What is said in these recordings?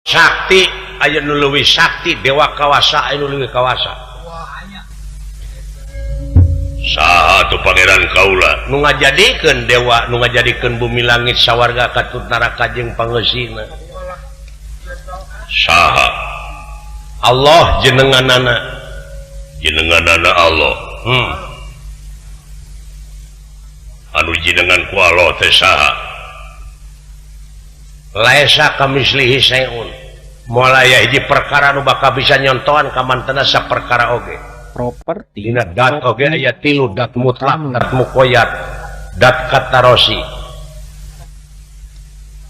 Sakti aya nu leuwih sakti, dewa kawasa aya nu leuwih kawasa. Saha tuh Pangeran kaula? Nu ngajadikeun dewa, nu ngajadikeun bumi langit sawarga katut neraka jeung pangeusina. Saha? Allah jenenganana. Jenenganana Allah. Anu jenengan ku Allah teh saha? Laisa kamislihi syai'un. Moal aya hiji perkara nu bakal bisa nyontohan ka mantena saperkara oge. Properti Dina dat oge aya tilu, dat mutlak, dat muqayyad, dat katarosi.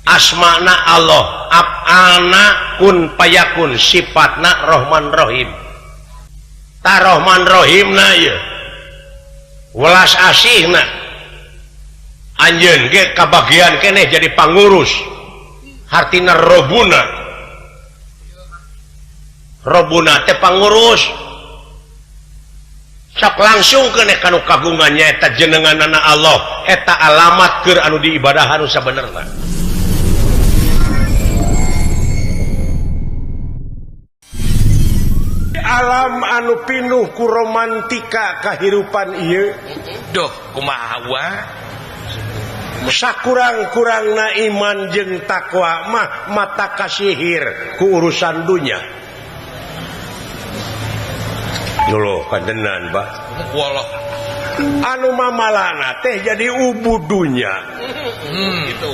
Asmana Allah, af'alna kun payakun, sifatna Rahman Rahim. Ta Rahman Rahimna ieu welas asihna. Anjeun ge kabagian keneh jadi pangurus. Hartina robuna. Robuna teh pangurus. Sok langsung keneh kanu kagungan nyaeta jenenganana Allah, eta alamat keur anu diibadahan nu sabenerna. Alam anu pinuh ku romantika kahirupan ieu. Duh, kumaha wa? Sakurang-kurangna iman jeung takwa mah mata kasihir ku urusan dunya. Loh, kantenan, Pak. Walah. Anu mamalana teh jadi ubu dunya. Gitu.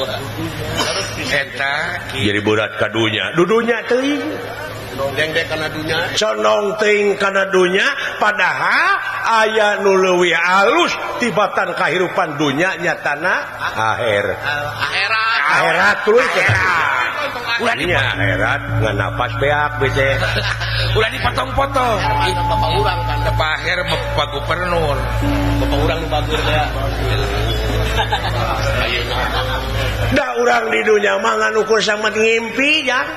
Eta jadi berat ka dunya. Dudunya teuing. Dengdek kana dunya. Condong teuing kana dunya, padahal aya nu leuwih alus tibatan kahirupan dunya nyatana akhir. Akhirat. Akhirat tuluy akhirat. Nya akhirat ngan napas beak bece. Ulah dipotong-potong. Bapak urang kan Bapak akhir Bapak gubernur. Bapak urang nu bagus teh. Da urang di dunya mah ngan ukur samet ngimpi jang.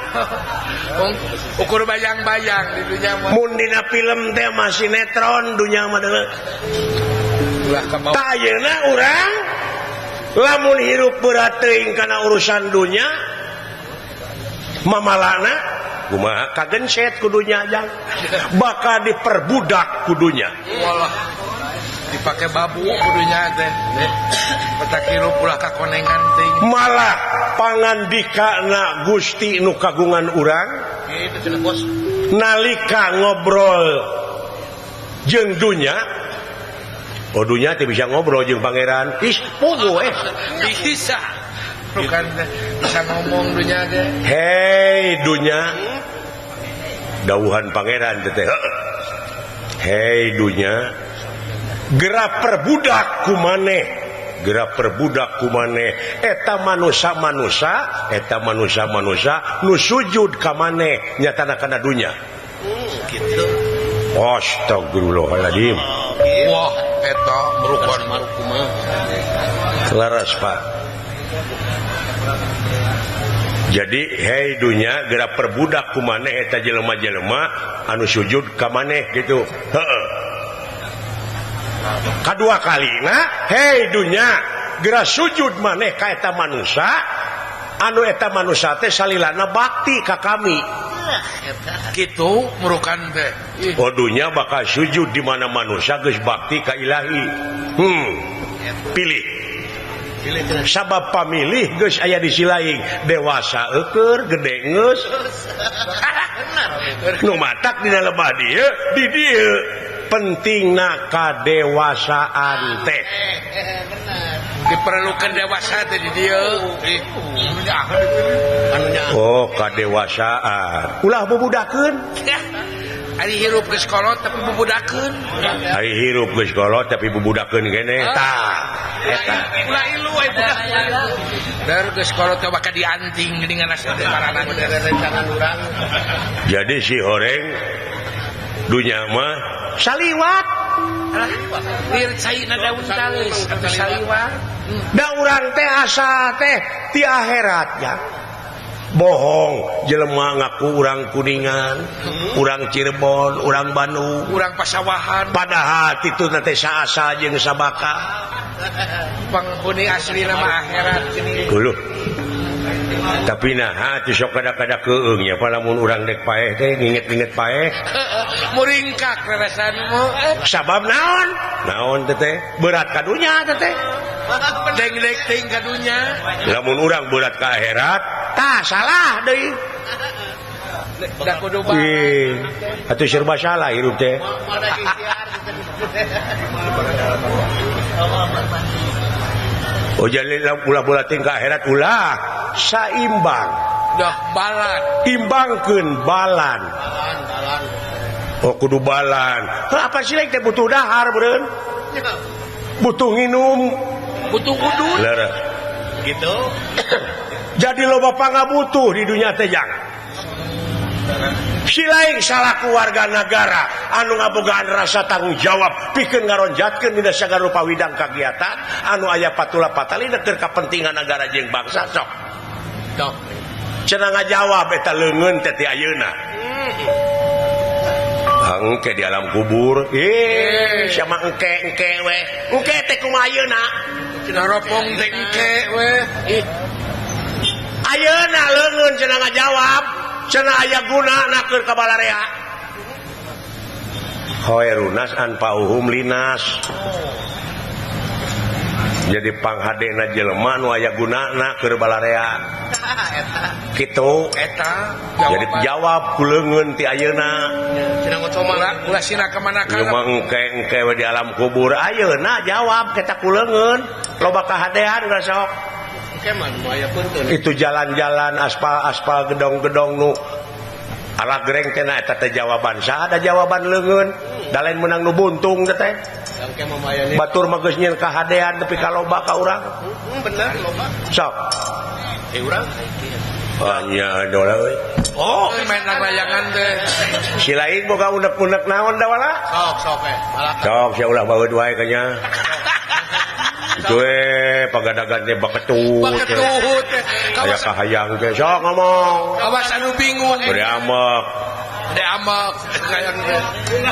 Ukur bayang-bayang di dunya mah. Mun dina film teh mah sinetron dunya mah deuleu. Ulah ka Tah ayeuna urang lamun hirup berat teuing kana urusan dunya mamalana kumaha kagenset ku dunya jang. Bakal diperbudak ku dunya. Walah. Dipake babu kudunya teh. Petak hirup ulah kakonengan teuing. Malah pangandikana Gusti nu kagungan urang kitu cenah bos. Nalika ngobrol jeung dunya, oh dunya teh bisa ngobrol jeung pangeran. Ih, puguh Bisa. Bukan bisa ngomong dunya teh. Hei dunya. Dawuhan pangeran teh. Hei dunya, gerak perbudak kumaneh, gerak perbudak kumaneh. Eta manusa-manusa, eta manusa-manusa nu sujud ka maneh nyatana kana dunya. Gitu. Astagfirullahaladzim. Wah, eta merukon kumaha. Laras, Pak. Jadi hei dunya gerak perbudak kumaneh eta jelema-jelema anu sujud ka maneh gitu. Heeh. Kadua kalina hei dunya gerak sujud maneh ka eta manusa anu eta manusa teh salilana bakti ka kami. Gitu murukan teh. Oh dunya bakal sujud di mana manusia geus bakti ka ilahi. Pilih. Sabab pamilih geus aya di silaing dewasa eueur gede geus. Nu matak dina lebah dieu di dieu pentingna kadewasaan teh. Diperlukan dewasa teh di dieu. Oh kadewasaan. Ulah bubudakeun. Ari hirup geus kolot tapi bubudakeun. Ari hirup geus kolot tapi bubudakeun keneh. Tah eta. Ulah ilu we budak. Dar geus kolot teh bakal dianting geuningan asa teh marana rencangan urang. Jadi si horeng dunya mah saliwat. Lir caina daun tales atau saliwat. Da urang teh asa teh ti akhirat ya. Bohong jelema ngaku urang Kuningan, urang Cirebon, urang Bandung, urang Pasawahan. Padahal titu teh saasa jeung sabaka. Penghuni asli nama akhirat gini. Dulu. Tapi nah hati sok kada-kada keung nya lamun urang dek paeh teh nginget-nginget paeh muringkak rarasanmu sabab naon naon teh berat ka dunya teh deng-deng ting ka dunya lamun urang berat ka akhirat tah salah deui da kudu atuh serba salah hirup teh. Oh jadi ulah-ulah tingkah akhirat ulah saimbang dah balan imbangkeun balan oh kudu balan apa sih teh butuh dahar beureun butuh nginum butuh kudun gitu jadi loba pangabutuh di dunia teh jangan si lain salaku warga negara anu ngabogaan rasa tanggung jawab pikeun ngaronjatkeun dina sagala rupa widang kagiatan anu aya patula patali keur kapentingan negara jeung bangsa sok sok cenah ngajawab eta leungeun teh ti ayeuna engke di alam kubur sia mah engke engke we engke teh kumaha ayeuna cenah ropong teh engke we ayeuna leungeun cenah ngajawab cenah aya guna nakeun ka balarea khairunas anfa'uhum linas jadi panghadena jelema nu aya gunana keur balarea kitu eta jadi jawab ku leungeun ti ayeuna cenah ngocoma ulah sina ka mana ka jelema engke-engke we di alam kubur ayeuna jawab kita ku leungeun loba kahadean geus sok itu jalan-jalan aspal-aspal gedong-gedong nu ala gereng teh na eta teh jawaban saha da jawaban leungeun da lain meunang nu buntung teh batur mah geus nyieun kahadean nepi ka loba ka urang bener loba sok urang nya dola euy oh main layangan teh si lain boga unek-unek naon da wala sok sok we sok sia ulah baeud wae kanya itu pagadagan teh baketut baketut aya kahayang teh sok ngomong awas anu bingung bade amek bade amek hayang teh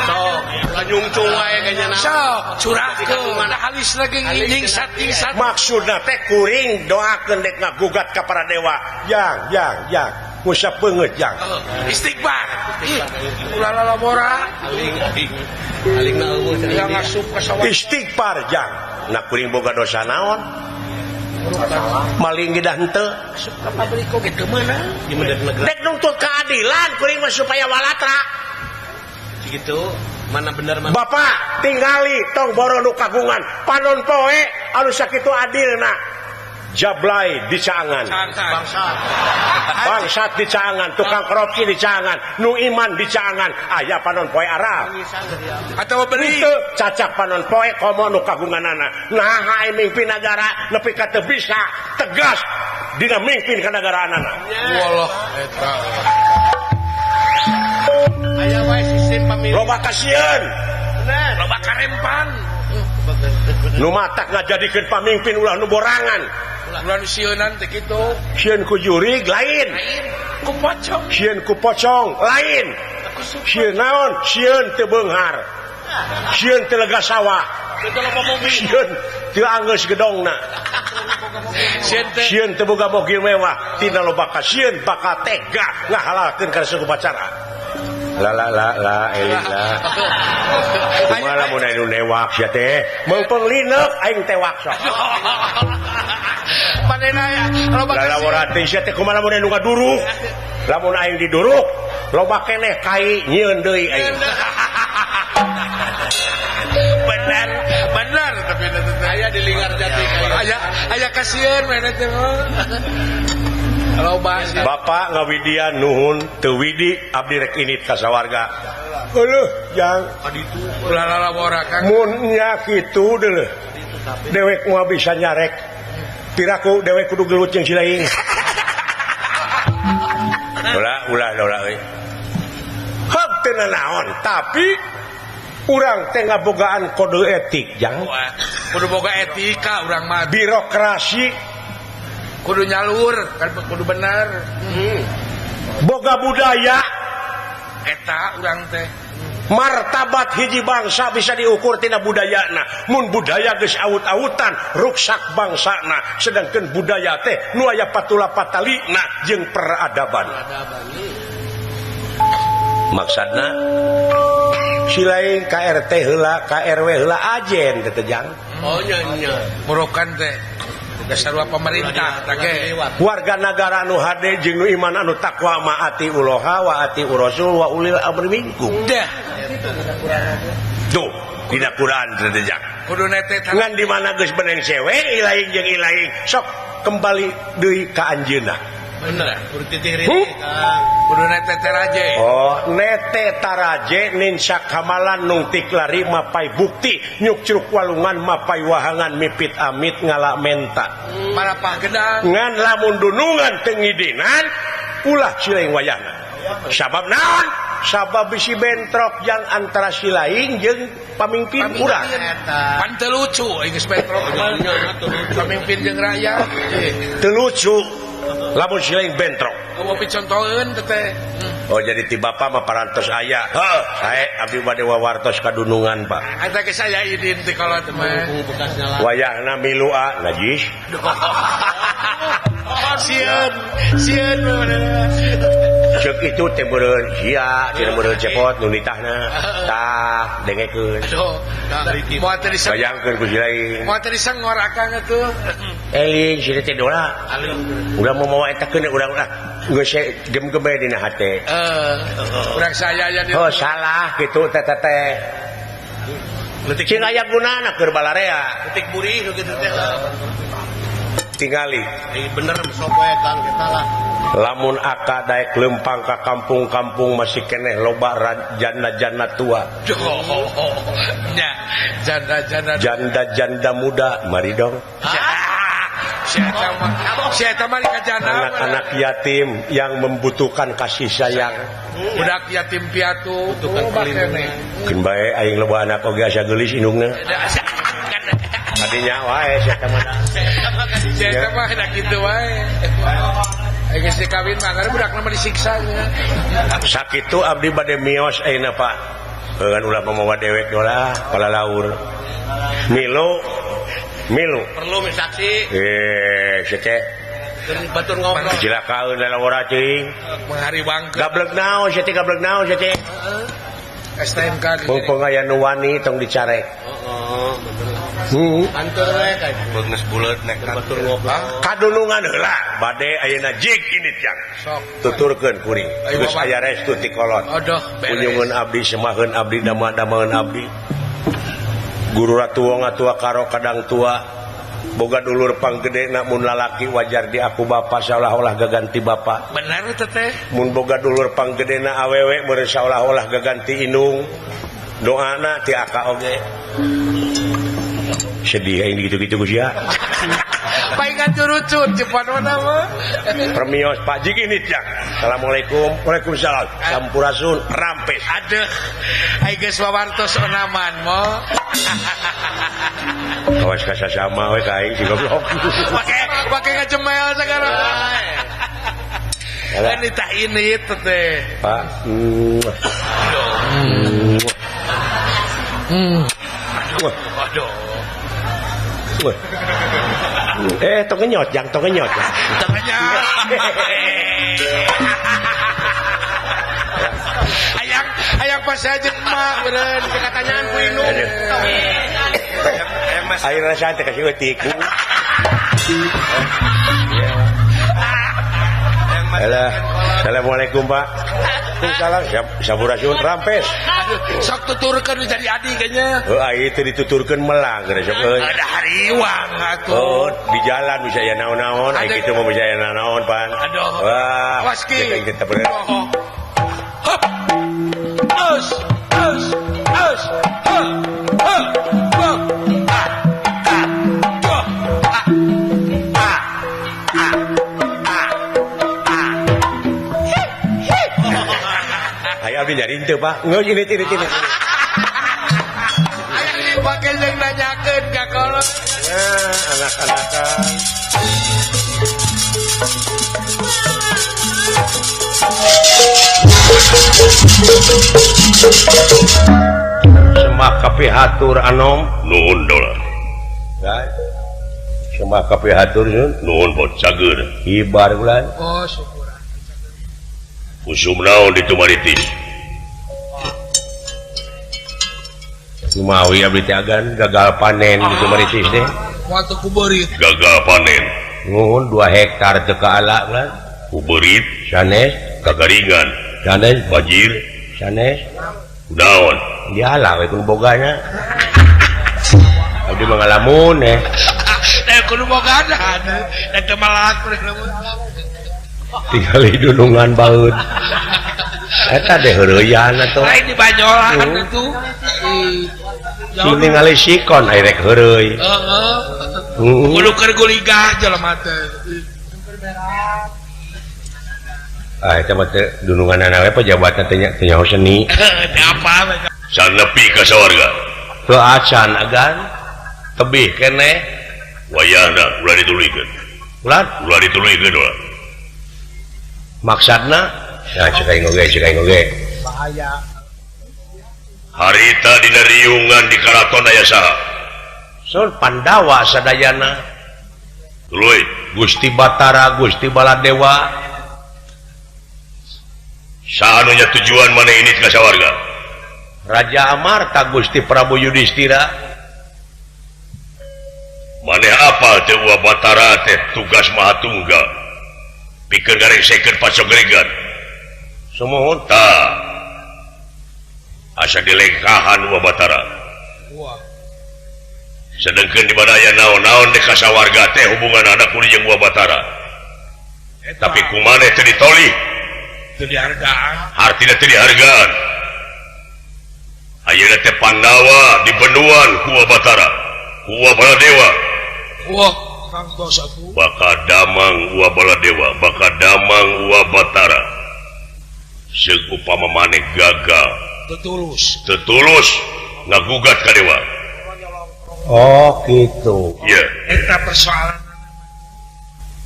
sok lanyungcung wae kayanya sok curahkeun halis lagi nyingsat-nyingsat maksudna teh kuring doakeun dek ngagugat ka para dewa yang yang yang ngusap beungeut yang istighfar ulah lalabora aling aling na eueuh yang ngasup ka sawah istighfar jang nah kuring boga dosa naon maling gedah henteu ka pabrik oge teu meunang dek nuntut keadilan kuring mah supaya walatra gitu mana bener mana bapak tingali tong boro nu kagungan panon poe anu sakitu adilna jablay di caangan bangsat bangsat di caangan tukang korupsi di caangan nu iman di caangan aya panon poe Arab atau beri cacak panon poe komo nu kagunganana nah ai mingpin nagara nepi ka teu bisa tegas dina mingpin ka nagaraanana wallah eta aya wae sistem pemilu loba kasieun bener loba karempan nu matak ngajadikeun pamimpin ulah nu borangan ulah nu sieunan teh kitu sieun ku jurig lain ku pocong sieun ku pocong lain sieun naon sieun teu beunghar sieun teu lega sawah sieun teu anggeus gedongna sieun teu boga mobil mewah tina loba kasieun bakal tega ngahalalkeun kana suku pacara la la la la eling la kumaha lamun anu newak sia teh meungpeung lineuk aing tewak sok manehna loba lalawara teh sia teh kumaha lamun anu ngaduruk lamun aing diduruk loba keneh kai nyieun deui aing bener bener tapi aya di Linggar Jati aya aya kasieun manehna teh Bapak ngawidian nuhun teu widi abdi rek init ka sawarga. Euleuh jang ulah lalawora Kang. Mun nya kitu deuleuh. Dewek moal bisa nyarek. Piraku dewek kudu gelut jeung si lain. Ulah ulah ulah euy. Heug teu nanaon tapi urang teh ngabogaan kode etik jang. Kudu boga etika urang mah. Birokrasi kudu nyalur kan kudu bener. Boga budaya eta urang teh Martabat hiji bangsa bisa diukur tina budayana. Mun budaya geus awut-awutan ruksak bangsana, sedangkan budaya teh nu aya patula patalina jeung peradaban. Maksudna si lain KRT heula, KRW heula ajen teh jang. Oh nya nya. Murokan teh dasar pemerintah tage. Warga nagara anu hade jeung nu iman anu takwa maati uloha wa ati urasul wa ulil amri minkum. Dah. Tuh, dina Quran teh jang. Kudu nete ngan di mana geus beneng sewe ilaing jeung ilaing sok kembali deui ka anjeunna. Bener, kudu titih ritih Kang. Kudu nete taraje. Oh, nete taraje ninsa kamalan nungtik lari mapai bukti nyukcruk walungan mapai wahangan mipit amit ngala menta. Marapah gedang. Ngan lamun dunungan teu ngidinan ulah silaing wayahna. Sabab naon? Sabab bisi bentrok yang antara silaing jeung pamimpin urang. Pan teu lucu geus bentrok. Pamimpin jeung rakyat. Teu lucu. Lamun silaing bentrok. Eueuh picontoeun teh. Oh jadi ti bapa mah parantos aya. Heuh, sae abdi bade wawartos kadunungan, Pak. Eta ge saya idin ti kolot mah. Wayahna milu a najis. Sieun, sieun Ceuk itu teh meureun sia, teh meureun cepot nu nitahna. Tah, dengekeun. Aduh, moal teh diseng. Bayangkeun ku silaing. Moal teh disengor akang atuh. Eling si teh dola. Urang mau mawa eta keun urang ah geus gem-geme dina hate. Urang saya aya di. Oh salah kitu teh teh. Leutik cing aya gunana keur balarea. Leutik burih nu kitu teh. Tingali. Bener sok we Kang eta lah. Lamun aka daek lempang ka kampung-kampung masih keneh loba janda-janda tua. Nya, janda-janda janda-janda muda, mari dong. Anak-anak yatim yang membutuhkan kasih sayang. Budak yatim piatu. Keun bae aing loba anak oge asa geulis indungna. Tadinya wae sia mah. Sia mah da kitu wae. Aing geus dikawin mah karena budakna mah disiksa nya. Sakitu abdi bade mios ayeuna Pak. Heuan ulah mamawa dewek dolah palalaur. Milu milu perlu saksi. Sete batur ngobrol. Cilakaeun lalawara cing. Menghariwangkeun. Gablek naon sia teh gablek naon sia teh. STMK mumpung aya nu wani tong dicarek. Heeh, bener. Kantor we geus buleut nek batur ngobrol. Kadulungan heula bade ayeuna jig ini jang. Sok tuturkeun kuring. Geus aya restu ti kolot. Aduh, kunyungeun abdi semaheun abdi dama-damaeun abdi. Guru ratu wong atua karo kadang tua boga dulur panggedena mun lalaki wajar di aku bapa seolah-olah gaganti bapa. Bener teh teh. Mun boga dulur panggedena awewe meureun seolah-olah gaganti indung. Doana ti aka oge. Sedih aing gitu-gitu ku sia. Paingan curucut cepat mana mah. Permios Pak Jig ini jang. Assalamualaikum. Waalaikumsalam. Sampurasun rampes. Aduh. Ai geus wawartos onaman mo. Awas kasasama we ka aing si goblok. Pake pake ngajemel sekarang. Kan itah ini teh. Pak. Aduh. Tong ngenyot, jang tong ngenyot. Tong ngenyot. Ayang, ayang pas aja emak beureun katanyaan ku indung. Ayang mas. Aing rasa teh kasih eutik. Alah, assalamualaikum Pak. Salam, sampurasun rampes. Sok tuturkeun jadi adi kayaknya. Heuh, ai teu dituturkeun melang geus sok euy. Ada hariwang atuh. Oh, di jalan bisa aya naon-naon, ai kitu mah bisa aya naon-naon pan. Aduh. Wah. Awas ki. Kita bener. Hop. Us, us, us. Ha, ha, ha. A, a, a, a, a, a, a. Ayo abdi nyari teu Pak. Geus ini ini ini. Aya pake jeung nanyakeun ka kolot. Ya, anak-anakan. Semak kapihatur anom nuhun dolar. Semak kapihatur nuhun bot cager. Ibar bulan. Oh syukur. Usum naon di Tumaritis. Kumawi abdi teh agan gagal panen di Tumaritis teh. Waktu kuberit. Gagal panen. Nuhun 2 hektar teu kaala bulan. Kuberit sanes kagaringan. Sanes banjir sanes. Naon? Diala we kudu bogana. Abdi mah ngalamun eh. Da kudu bogana. Da teu malak lamun. Tingali dunungan baeud. Eta deh heureuyan atuh. Lain di Banyolan itu. Sing ningali sikon aya rek heureuy. Heeh. Kudu keur guligah jelema teh. Ah eta mah teh dununganana we pejabatna teh nya teu nyaho seni. Teh apa we. Can nepi ka sawarga. Teu acan agan. Tebih keneh. Wayahna ulah dituluykeun. Ulah? Ulah dituluykeun ulah. Maksudna ya cek aing oge, cek aing oge. Bahaya. Harita dina riungan di karaton aya saha? Sun Pandawa sadayana. Tuluy Gusti Batara, Gusti Baladewa. Saha nu nya tujuan maneh ini ka sawarga? Raja Amarta Gusti Prabu Yudhistira. Maneh apal teh Wa Batara teh tugas Maha Tunggal. Pikeun garengsekeun pacogregan. Sumuhun tah. Asa dilengkahan Wa Batara. Wah. Sedengkeun di mana aya naon-naon di kasawarga teh hubungan anak kudu jeung Wa Batara. Tapi kumaneh teu ditoli? Teu dihargaan. Hartina teu dihargaan. Ayeuna teh Pandawa di benduan ku Wa Batara, ku Wa Baladewa. Wah, kantos atuh. Baka damang Wa Baladewa, baka damang Wa Batara. Seug upama maneh gagal, tetulus. Tetulus ngagugat ka dewa. Oh, gitu. Iya. Eta persoalan.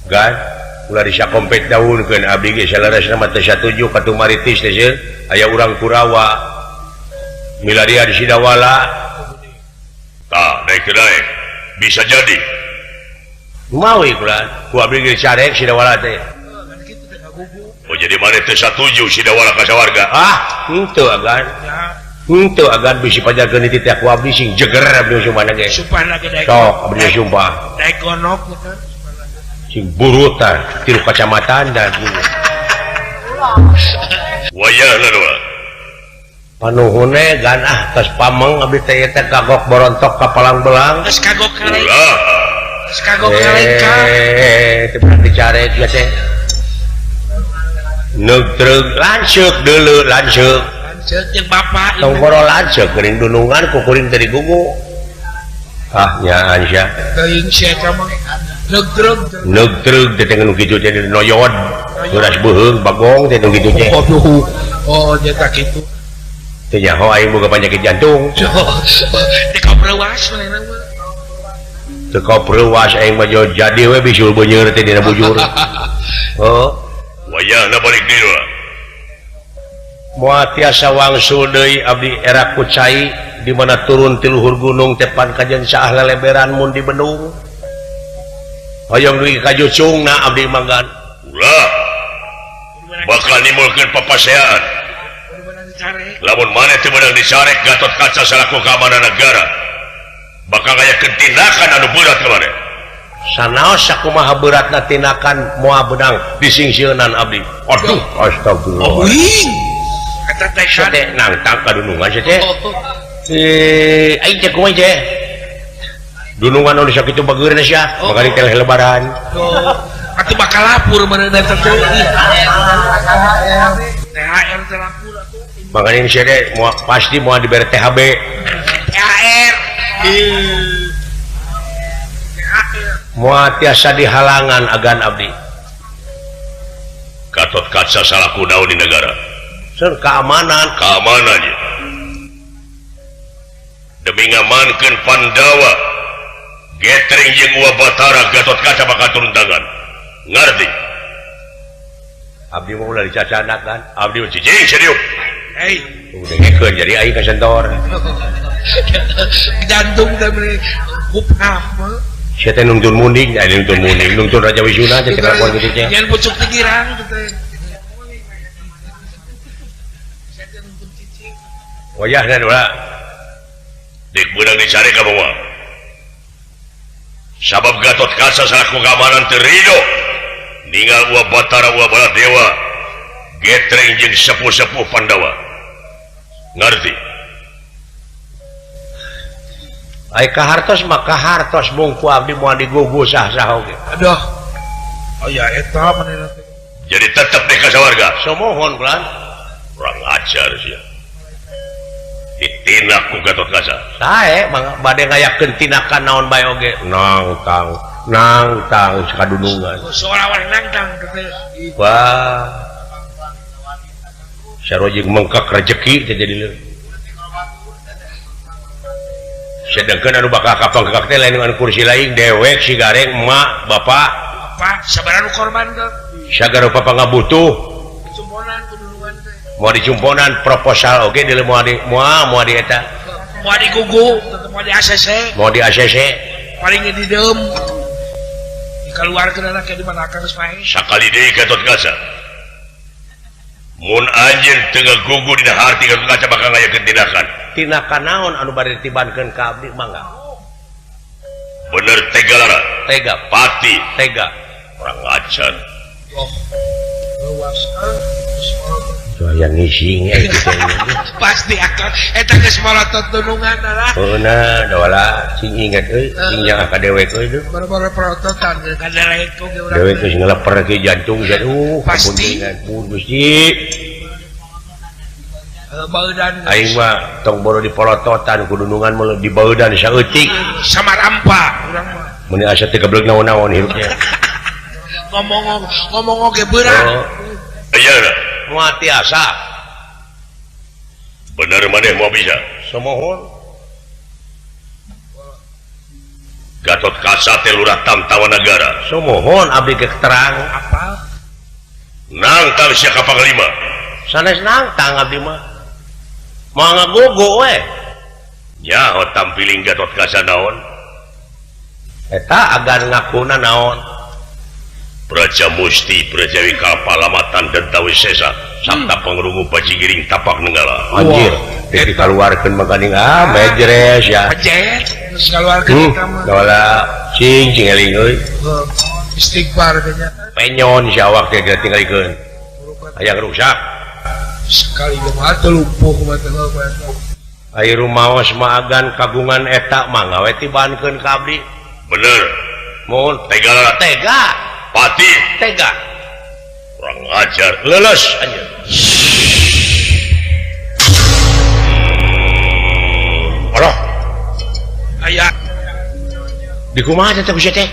Gan, ulah disakompet daunkeun abdi ge saleresna mah teu satuju ka Tumaritis teh sieun aya urang Kurawa. Milaria di Sidawala. Tah, daek teu daek. Bisa jadi. Mawi kula, ku abdi ge carek Sidawala teh. Oh, jadi maneh teu satuju Sidawala ka sawarga? Ah, henteu agan. Henteu agan bisi pajarkeun di titah ku abdi sing jeger abdi sumpahna ge. Sumpahna ge daek. Sok abdi sumpah. Daek gonok kan. Sing burutan tilu kacamatan dan wayahna doa. Panuhune gan ah tos pameng abdi teh teh kagok borontok ka palang belang. Geus kagok karek. Ulah. Geus kagok karek. Teu pernah dicarek ieu teh. Neug lanceuk deuleu lanceuk. Lanceuk jeung bapak. Tong boro lanceuk geuning dunungan ku kuring teh digugu. Ah nyaan sia. Teuing sia eta mah. Neug-treug. Neug-treug teh nu kitu teh noyod. Beras beuheung bagong teh nu kitu teh. Oh, nya tah kitu. Teu nyaho aing boga penyakit jantung. Teu kapreuwas manehna mah. Teu kapreuwas aing mah jadi we bisul beuneur teh dina bujur. Oh, wayahna balik deui lah. Moal tiasa wangsul deui abdi era ku cai di mana turun ti luhur gunung teh pan kajen saah leleberan mun di bendung. Hoyong dugi ka jucungna abdi manggan. Ulah. Bakal nimbulkeun papaseaan. Lamun maneh teu meunang dicarek Gatot Kaca salaku keamanan negara bakal aya tindakan anu berat ka maneh. Sanaos sakumaha beratna tindakan moal beunang disingsieunan abdi. Aduh, astagfirullah. Eta teh teh nangtang ka dunungan sia teh. Aing teh kumaha teh? Dunungan anu sakitu bageurna sia, bakal teh lebaran. Atuh bakal lapur manehna teh. THR teh lapur atuh. Makanya ini saya mau, pasti mau diberi THB THR mau tiasa dihalangan agan abdi Gatot Kaca salaku daun di negara Sen, keamanan keamanannya demi ngamankeun Pandawa getring jeung Wa Batara Gatot Kaca bakal turun tangan ngerti abdi mau ulah dicacana kan abdi mah cicing serius Hei, dengekeun jadi aing kasentor. Jantung teh meuni kuphap. Sia teh nungtun munding, aya nungtun munding, nungtun Raja Wisuna teh kelakuan kitu teh. Nyen pucuk tigirang teh. Wayahna dola. Dik beunang dicari ka moal. Sabab Gatot Kaca salaku keamanan teu rido. Ninggal Ua Batara Ua Baladewa getreng jeung sepuh-sepuh Pandawa. Ngarti? Ai kahartos mah kahartos mung ku abdi moal digugu sah-sah oge. Aduh. Oh ya eta manehna teh. Jadi tetep deh ka sawarga. Somohon kulan. Kurang ajar sia. Ditindak ku Gatot Kaca. Sae bade ngayakeun tindakan naon bae oge. Nangtang, nangtang sakadunungan. Seolah-olah nangtang teh. Wah. Sarua jeung mengkak rejeki teh jadi leuh. Sedangkan anu bakal kapang kekak teh lain anu kursi lain dewek si gareng emak bapak. Bapak sabaraha nu korban teh? Sagara papa ngabutuh. Dicumponan kudunungan teh. Moal dicumponan proposal oge deuleu moal di moal moal di eta. Moal digugu, tetep moal di ACC. Moal di ACC. Paling di deum. Dikaluarkeun anak di mana akang geus paeh. Sakali deui Gatot Kaca. Mun anjeun teu ngagugu dina harti Gatot Kaca bakal ngayakeun tindakan. Tindakan naon anu bade ditibankeun ka abdi mangga? Bener tega lara. Tega. Pati. Tega. Kurang ajar. Oh. Luas ah. Yang ngising kitu. Pasti akan eta geus malotot dunungan lah. Heuna dola sing inget euy, sing yang ka dewek euy itu. Baru-baru perototan ka dewek oge urang. Dewek geus ngeleper ke jantung aduh pasti. Pun Gusti. Baudan. Aing mah tong boro dipolototan ku dunungan mah dibaudan saeutik. Samarampa urang mah. Mun asa teu geblek naon-naon hirupnya. Ngomong ngomong oge beurang. Iya. Moal tiasa. Bener maneh moal bisa. Somohon. Gatot Kaca teh lurah Tamtawa Nagara. Somohon abdi ge terang. Apal? Nangtang sia ka panglima. Sanes nangtang abdi mah. Moal ngagugu we. Nyaho tampiling Gatot Kaca naon? Eta agan ngakuna naon? Praja Musti Prajawi Kapalamatan dan Tawisesa sabta pangrungu bajigiring tapak nenggala. Anjir, teh dikaluarkeun mah geuning ah mejres ya. Pejet geus kaluarkeun eta mah. Dola cing cing eling euy. Istighfar teh nya. Penyon si awak teh ditinggalikeun. Aya rusak. Sekali mah teu lumpuh kumaha teh. Ai rumaos mah agan kagungan eta mah gawe tibankeun ka abdi. Bener. Mun tega lah. Tega. Pati tega. Kurang ajar. Lulus anjir. Aduh. Aya. Di kumaha teh teh teh?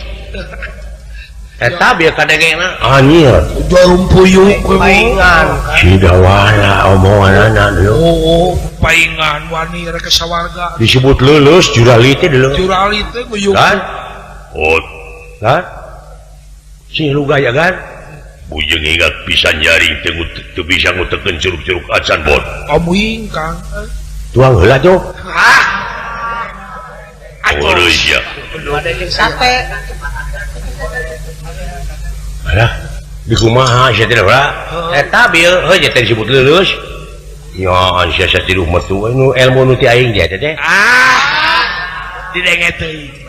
Eta bieu kadegena. Anjir. Jarum puyuh paingan. Sidawala omonganana deui. Oh, paingan wani rek sawarga. Disebut lulus jurali teh deuleu. Jurali teh guyuh. Kan? Oh. Kan? Sing lu gaya kan? Bujeng ingat pisan nyaring teu bisa ngutekeun curug-curug acan bot. Amuing Kang. Tuang heula tuh. Hah. Atuh ya. Ada jeung sate. Alah, di kumaha sia teh heula? Eta bieu heuh nya teh disebut leuleus. Nya sia sia tilu metu nu ilmu nu ti aing dia teh. Ah. Didenge teuing.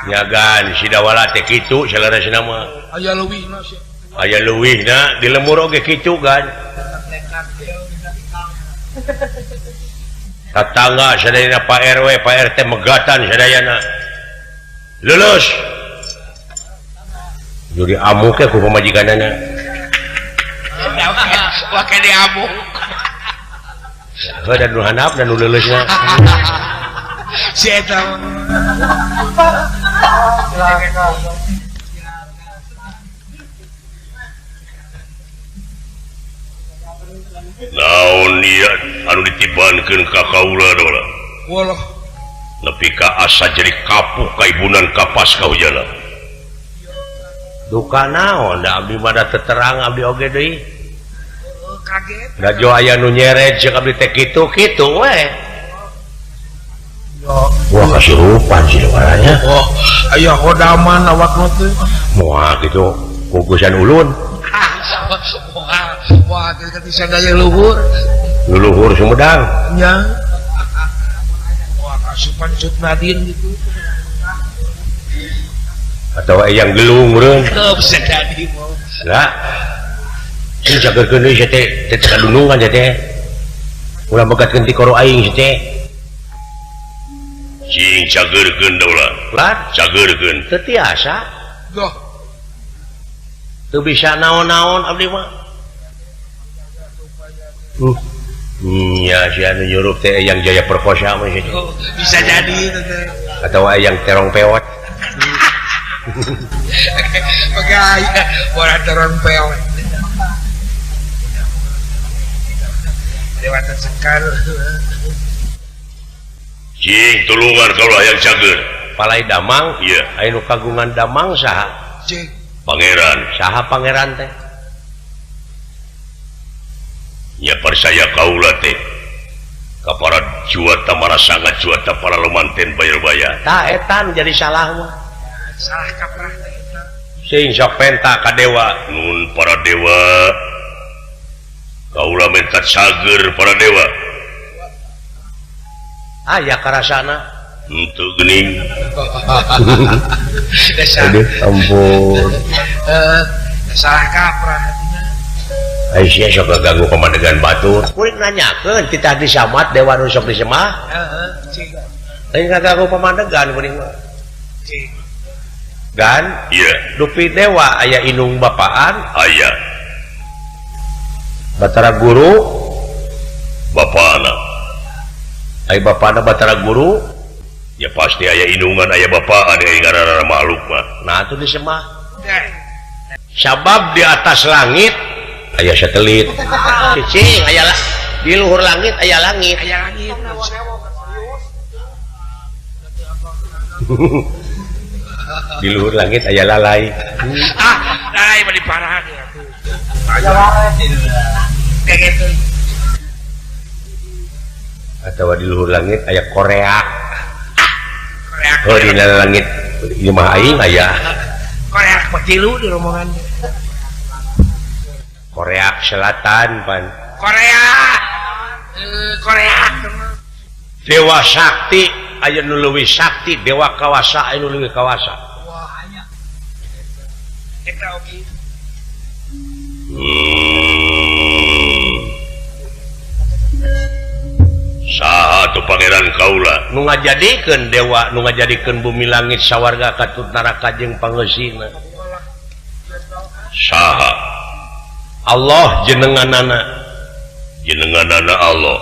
Nyagan Sidawala teh kitu saleresna mah. Aya leuwihna sia. Aya leuwihna di lemur oge kitu kan. Tatangga sadayana Pak RW, Pak RT megatan sadayana. Lulus. Jadi amuk ke ku pamajikanana. Wah ke diamuk. Heuh dan nu handap dan nu leuleusna. Si eta naon ieu anu ditibankeun ka kaula dola. Walah. Nepi ka asa jadi kapuh kaibunan kapas kahujana. Duka naon da abdi mah da teterang abdi oge deui. Kaget. Da jo aya nu nyeret ceuk abdi teh kitu kitu we. Wah kasurupan sih waranya. Oh, aya kodaman awakna teh. Moal kitu kugusan ulun. Wah, wah kitu daya luhur. Luhur Sumedang. Nya. Wah kasupan Cut Nadin gitu. Atau eyang gelung meureun. Teu bisa jadi mah. Lah. Sing jageurkeun deui teh teh kadunungan teh. Ulah megatkeun ti koro aing teh. Cing cageurkeun daulah. Lah, cageurkeun. Teu tiasa. Goh. Teu bisa naon-naon abdi mah. Nya si anu nyurup teh eyang Jaya Perkosa mah teh. Oh, bisa jadi teh. Atau eyang terong pewot. Pegaya orang terong pewot. Dewata sekar. Cing tulungan kalau hayang cager. Palai damang, iya. Aya nu kagungan damang saha? Cing. Pangeran. Saha pangeran teh? Nya percaya kaula teh. Ka para juata marasangat juata para lumanten bayar-bayar. Tah eta jadi salah mah. Salah kaprah teh eta. Sing sok penta ka dewa. Nun para dewa. Kaula minta cager para dewa. Aya karasana. Henteu geuning. Aduh, ampun. Salah kaprah artinya. Aisyah sok ganggu pamadegan batur. Kuring nanyakeun kita disamat dewa nu sok disemah. Heeh, cing. Lain ngaganggu pamadegan kuring mah. Cing. Gan, iya. Dupi dewa aya inung bapaan, aya. Batara guru, bapana. Aya bapana Batara guru, ya pasti aya inungan aya bapaan aya ngaranna makhluk mah. Nah atuh disemah. Sabab di atas langit aya satelit. Cicing aya di luhur langit aya langit. Aya langit. Di luhur langit aya lalai. Ah, lalai mah diparah ya tuh. Kayak gitu. Atau di luhur langit aya Korea. Korea. Oh, di langit imah aing aya. Korea mah tilu di rombongan. Korea Selatan pan. Korea. Korea. Dewa Sakti aya nu leuwih sakti, dewa kawasa aya nu leuwih kawasa. Wah, aya. Eta oge. Saha tuh pangeran kaula nu ngajadikeun dewa, nu ngajadikeun bumi langit sawarga katut neraka jeung pangeusina. Saha? Allah jenenganana. Jenenganana Allah.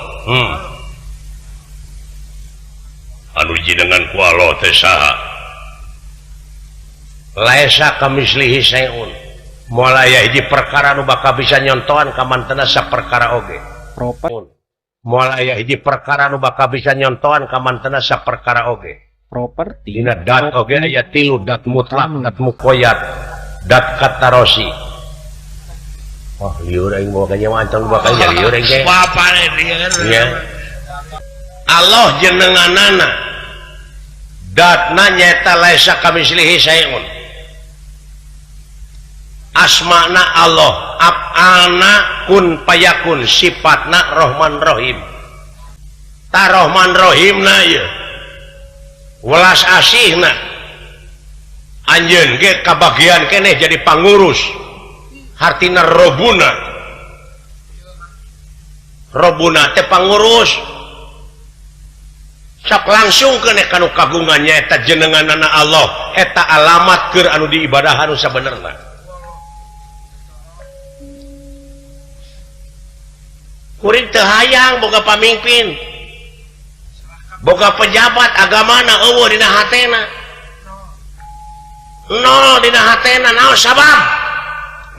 Anu jenengan ku Allah teh saha? Laisa kamislihi syai'un. Moal aya hiji perkara nu bakal bisa nyontohan ka mantena saperkara oge. Proper. Moal aya hiji perkara nu bakal bisa nyontohan ka mantena saperkara oge. Properti. Dina dat oge aya tilu, dat mutlak, dat muqayyad, dat katarosi. Wah, liur aing bawa kanya mantong bakal nya liur aing teh. Wah, pare liur. Iya. Allah jenenganana. Datna nyaeta laisa kamislihi syai'un. Asmana Allah, af'alna kun payakun, sifatna Rahman Rahim. Ta Rahman Rahimna ieu. Welas asihna. Anjeun ge kabagian keneh jadi pangurus. Hartina robuna. Robuna teh pangurus. Sok langsung keneh kanu kagungan nyaeta jenenganana Allah, eta alamat keur anu diibadahan nu sabenerna. Kuring teu hayang boga pamimpin, boga pejabat agamana eueuh dina hatena. Nol dina hatena naon sabab?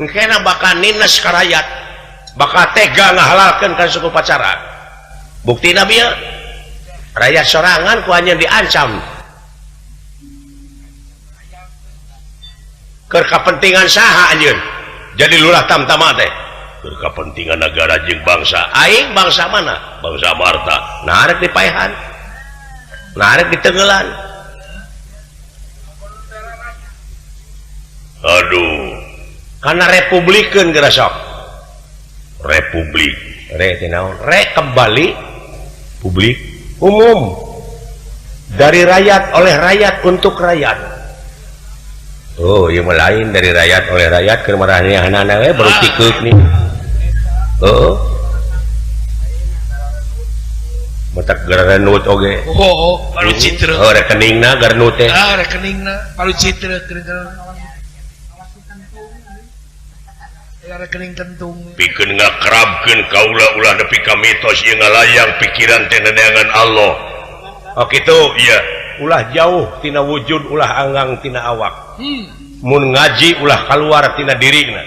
Engkena bakal nines ka rakyat, bakal tega ngahalalkeun ka suku pacara. Buktina bieu rakyat sorangan ku anjeun diancam. Keur kapentingan saha anjeun? Jadi lurah tamtama teh. Keur kapentingan negara jeung bangsa. Aing bangsa mana? Bangsa Marta. Nah arek dipaehan. Nah arek ditenggelan. Aduh. Karena republikeun geura sok. Republik. Re teh naon? Re kembali publik umum. Dari rakyat oleh rakyat untuk rakyat. Oh, ieu mah lain dari rakyat oleh rakyat keur maranehanana we baru tikeuk nih. Heeh. Matak gerenut oge. Oh, baru citra. Oh, rekeningna gerenut teh. Ah, rekeningna baru citra ya rekening kentung. Pikeun ngakrabkeun kaula ulah nepi ka mitos ieu ngalayang pikiran teh neneangan Allah. Oh kitu, iya. Ulah jauh tina wujud, ulah anggang tina awak. Mun ngaji ulah kaluar tina dirina.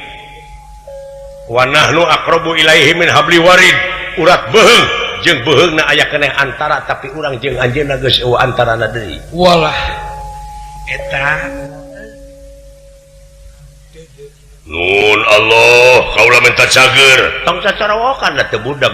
Wa nahnu aqrabu ilaihi min habli warid. Urat beuheung jeung beuheungna aya keneh antara tapi urang jeung anjeunna geus eueuh antarana deui. Walah. Eta Nun Allah, kaula minta cager. Tong cacarawokan da teu budeg.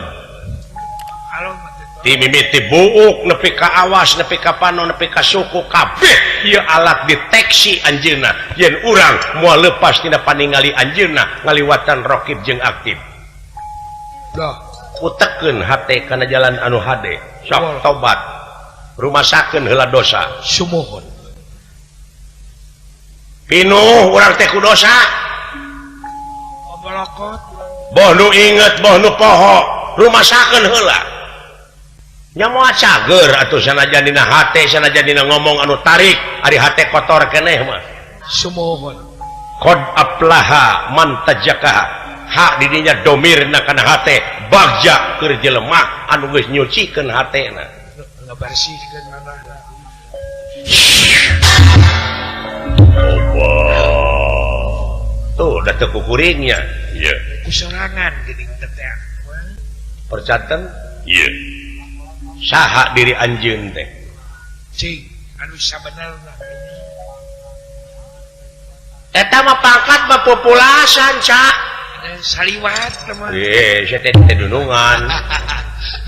Ti mimiti buuk nepi ka awas nepi ka panon nepi ka suku kabeh ieu alat deteksi anjeunna yen urang moal lepas tina paningali anjeunna ngaliwatan rokib jeung aktif. Dah utekeun hate kana jalan anu hade sok tobat rumasakeun heula dosa sumuhun pinuh urang teh ku dosa boh nu inget boh nu poho rumasakeun heula nya moal cager atuh sanajan dina hate sanajan dina ngomong anu tarik ari hate kotor keneh mah sumuhun qad aflaha man tajakaha hak didinya domirna kana hate bagja keur jelema anu geus nyucikeun hatena ngabersihkeun manahna. Tuh da teu kukuringnya ieu kusorangan geuning teh percanten ieu saha diri anjeun teh cing anu sabenerna eta mah pangkat mah populasan ca saliwat mah sia teh teh dunungan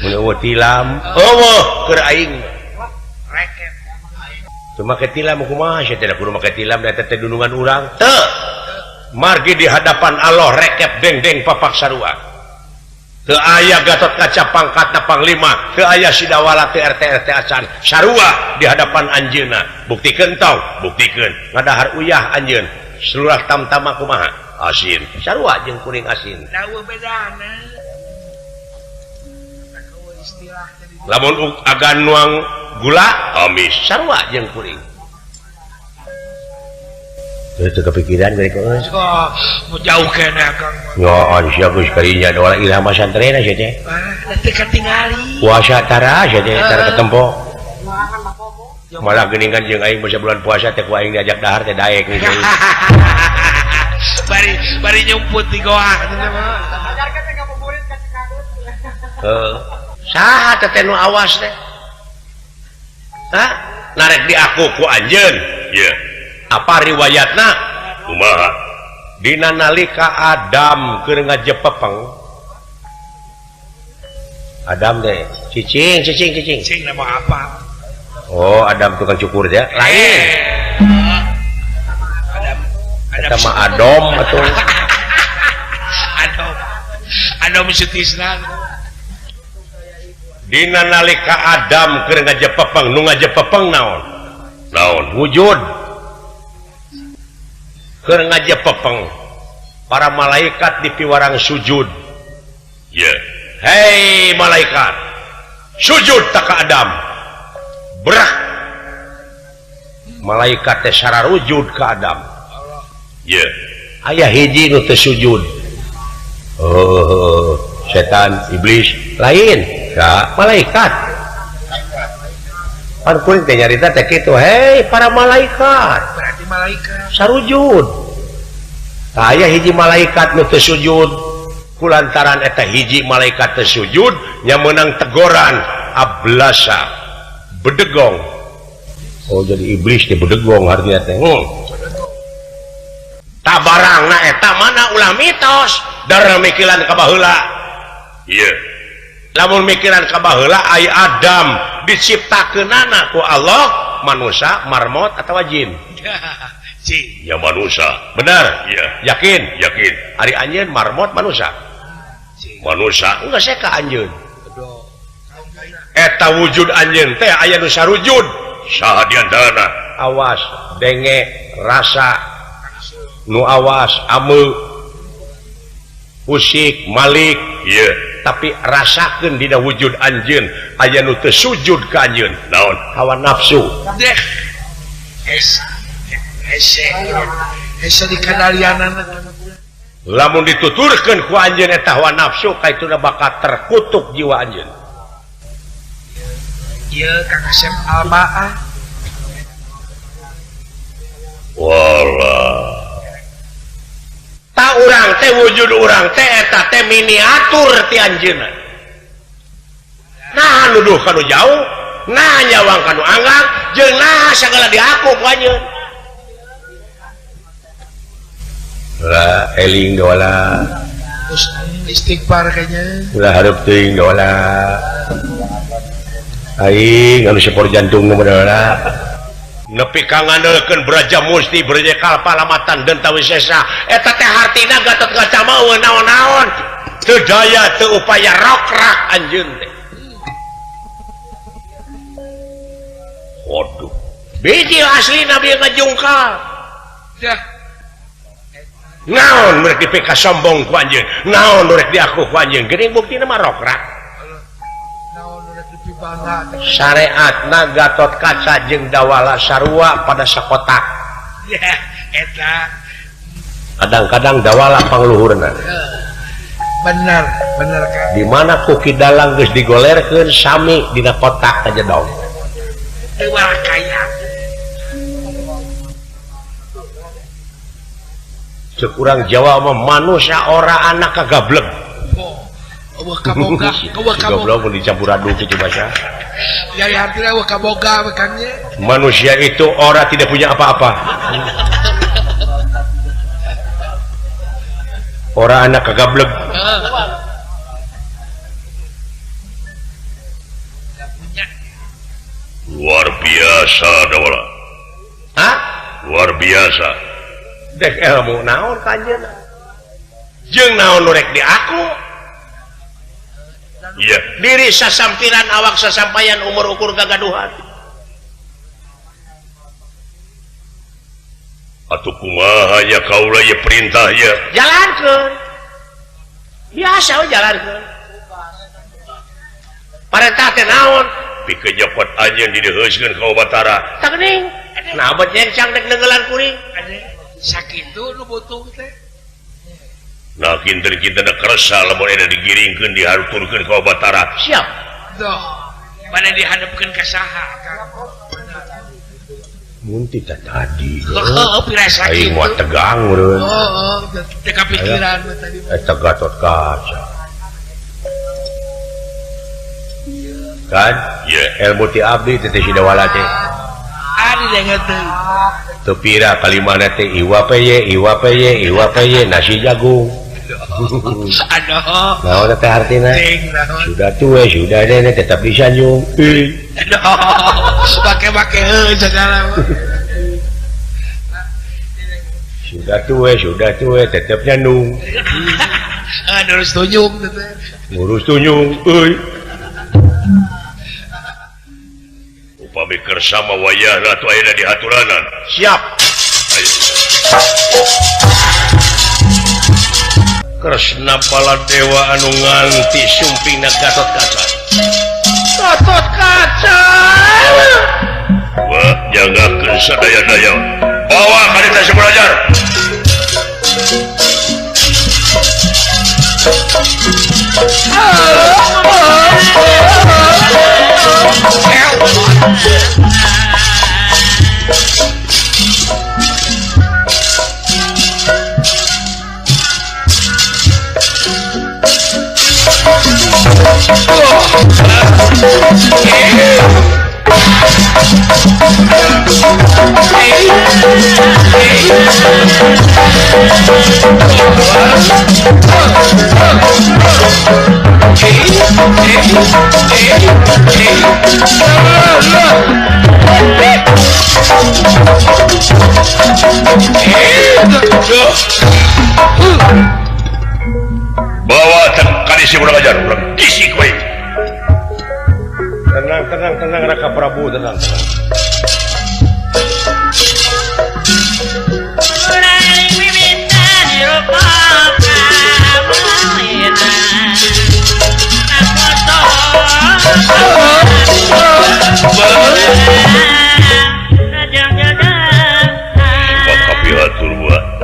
mun eueuh tilam eueuh keur aing reket teu make tilam kumaha sia teh kudu make tilam da eta teh dunungan urang teu margi di hadapan Allah rekep deng-deng papak sarua. Teu aya Gatot Kaca pangkatna panglima, teu aya Sidawala teu RT RT acan, sarua di hadapan anjeunna. Buktikeun tong, buktikeun. Ngadahar uyah anjeun, seluruh tamtama kumaha? Asin. Sarua jeung kuring asin. Dawa bedana. Lamun agan nuang gula amis, sarua jeung kuring. Itu kepikiran dari kau. Oh, mau jauh kena kang. Nggak, sia geus karinya doa ilah masantrena sia teh. Ah, teu katingali. Puasa tara sia teh tara ketempo. Malah geuningan jeung aing basa bulan puasa teh ku aing diajak dahar teh daek nih. Bari bari nyumput di goa teh mah. Ajarkeun teh ngabuburit ka Cikadut. Heuh. Saha teh nu awas teh? Hah? Narek di aku ku anjeun. Ieu. Apa riwayatna? Kumaha? Dina nalika Adam keur ngajepepeng. Adam teh cicing cicing cicing. Cicing nama apa? Oh, Adam tukang cukur ya. Lain. Adam Adam eta mah Adom atuh. Adom. Adom Sutisna. Dina nalika Adam keur ngajepepeng, nu ngajepepeng naon? Naon? Wujud. Keur ngajepepeng para malaikat di piwarang sujud. Yeah. Hei malaikat, sujud tak ka Adam. Berak. Malaikat teh sararujud ka Adam. Yeah. Aya hiji nu teu sujud. Oh, setan, iblis, lain ka malaikat. Pan kuring teh nyarita teh kitu, hei para malaikat. Berarti malaikat sarujud. Aya hiji malaikat nu teu sujud. Kulantaran eta hiji malaikat teu sujud nya meunang tegoran ablasa bedegong. Oh jadi iblis teh bedegong artinya teh. Tabarangna eta mana ulah mitos. Darah mikiran ka baheula. Ieu. Lamun mikiran ka baheula ai Adam diciptakeunana ku Allah manusia, marmot atawa jin. Jin. Ya manusia. Bener? Iya. Yakin? Yakin. Ari anjeun marmot manusia. Manusia. Enggak saya ka anjeun. Eta wujud anjeun teh aya nu sarujud. Saha di antarana? Awas denge rasa nu awas ame usik malik. Iya. Tapi rasakeun dina wujud anjeun aya nu teu sujud ka anjeun. Naon? Hawa nafsu. Deh. Hese. Hese dikadalianana. Lamun dituturkeun ku anjeun eta hawa nafsu kaituna bakal terkutuk jiwa anjeun. Ieu Kang Asep Albaah. Walah. Ta urang teh wujud urang teh eta teh miniatur ti anjeunna. Nah nuduh kanu jauh, nah nyawang kanu anggang, jeung nah sagala diaku ku anjeun. Lah eling dola. Terus istighfar kayaknya. Ulah hareup teuing dola. Aing anu sepor jantung nu dola. Nepi ka ngandelkeun Braja Musti Braja Kalpa lamatan Denta Wisesa eta teh hartina Gatot Kaca mah eueuh naon-naon teu daya teu upaya rokrak anjeun teh. Waduh, biji aslina bieu ngajungkal. Dah. Naon rek dipika sombong ku anjeun, naon rek diaku ku anjeun, geuning buktina mah rokrak. Syariatna Gatot Kaca jeung Dawala sarua pada sakotak. Ya, eta. Kadang-kadang Dawala pangluhurna. Bener, bener kan. Di mana ku Ki Dalang geus digolerkeun sami dina kotak aja dong. Teu kaya. Ceuk urang Jawa mah manusia ora anak kagableg. Eueuh kaboga, eueuh kaboga. Goblok mun dicampur aduk kitu bahasa. Ya ya artinya eueuh kaboga bukannya. Manusia itu ora tidak punya apa-apa. Ora anak kagableg. Luar biasa Dawala. Hah? Luar biasa. Dek ilmu naon ka anjeunna? Jeung naon nu rek di aku? Iya. Diri sasampiran awak sasampayan umur ukur gagaduhan. Atuh kumaha nya kaula ye perintah ye? Jalankeun. Biasa we jalankeun. Parentah teh naon? Pikeun nyokot anjeun dideheuskeun ka Batara. Tah geuning. Nah abet nyencang dek neunggelan kuring. Sakitu nu butuh teh. Nah kinten-kinten kersa lamun eta digiringkeun dihaturkeun ka Batara. Siap. Doh, mana dihadapkeun ka saha Kang? Mun ti tadi. Heuh, pirasa kitu. Aing mah tegang meureun. Heeh, teu kapikiran mah tadi. Eta Gatot Kaca. Kan? Iya. Ilmu ti abdi teh si Dawala teh. Ari dengar teh. Teu pira kalimana teh iwa peye, iwa peye, iwa peye nasi jagung. Aduh. Naon teh artina? Sudah tua, sudah nenek tetap disanjung. Aduh. Pake-pake heuh segala. Sudah tua tetap nyandung. Ngurus tunjung teh. Ngurus tunjung euy. Upami kersa mah wayahna atuh ayeuna dihaturanan. Siap. Ayo. Kresna Baladewa anu nganti sumpingna Gatot Kaca. Gatot Kaca. Wah, jagakeun sadaya-daya. Bawa ka ditu belajar. Oh. Bawa kali si urang ajar urang isi kowe. Tenang tenang tenang Raka Prabu, tenang tenang.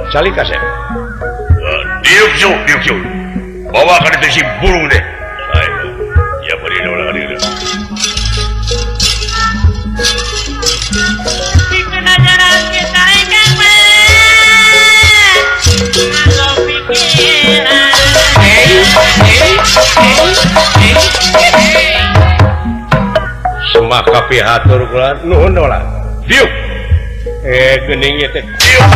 Calik kasep. Diuk diuk diuk diuk. Bawa ka ditu si burung deh. Ya beri ulah ka dieu. Semah kapihatur kula nuhun dola. Diuk. Geuning ieu teh. Diuk.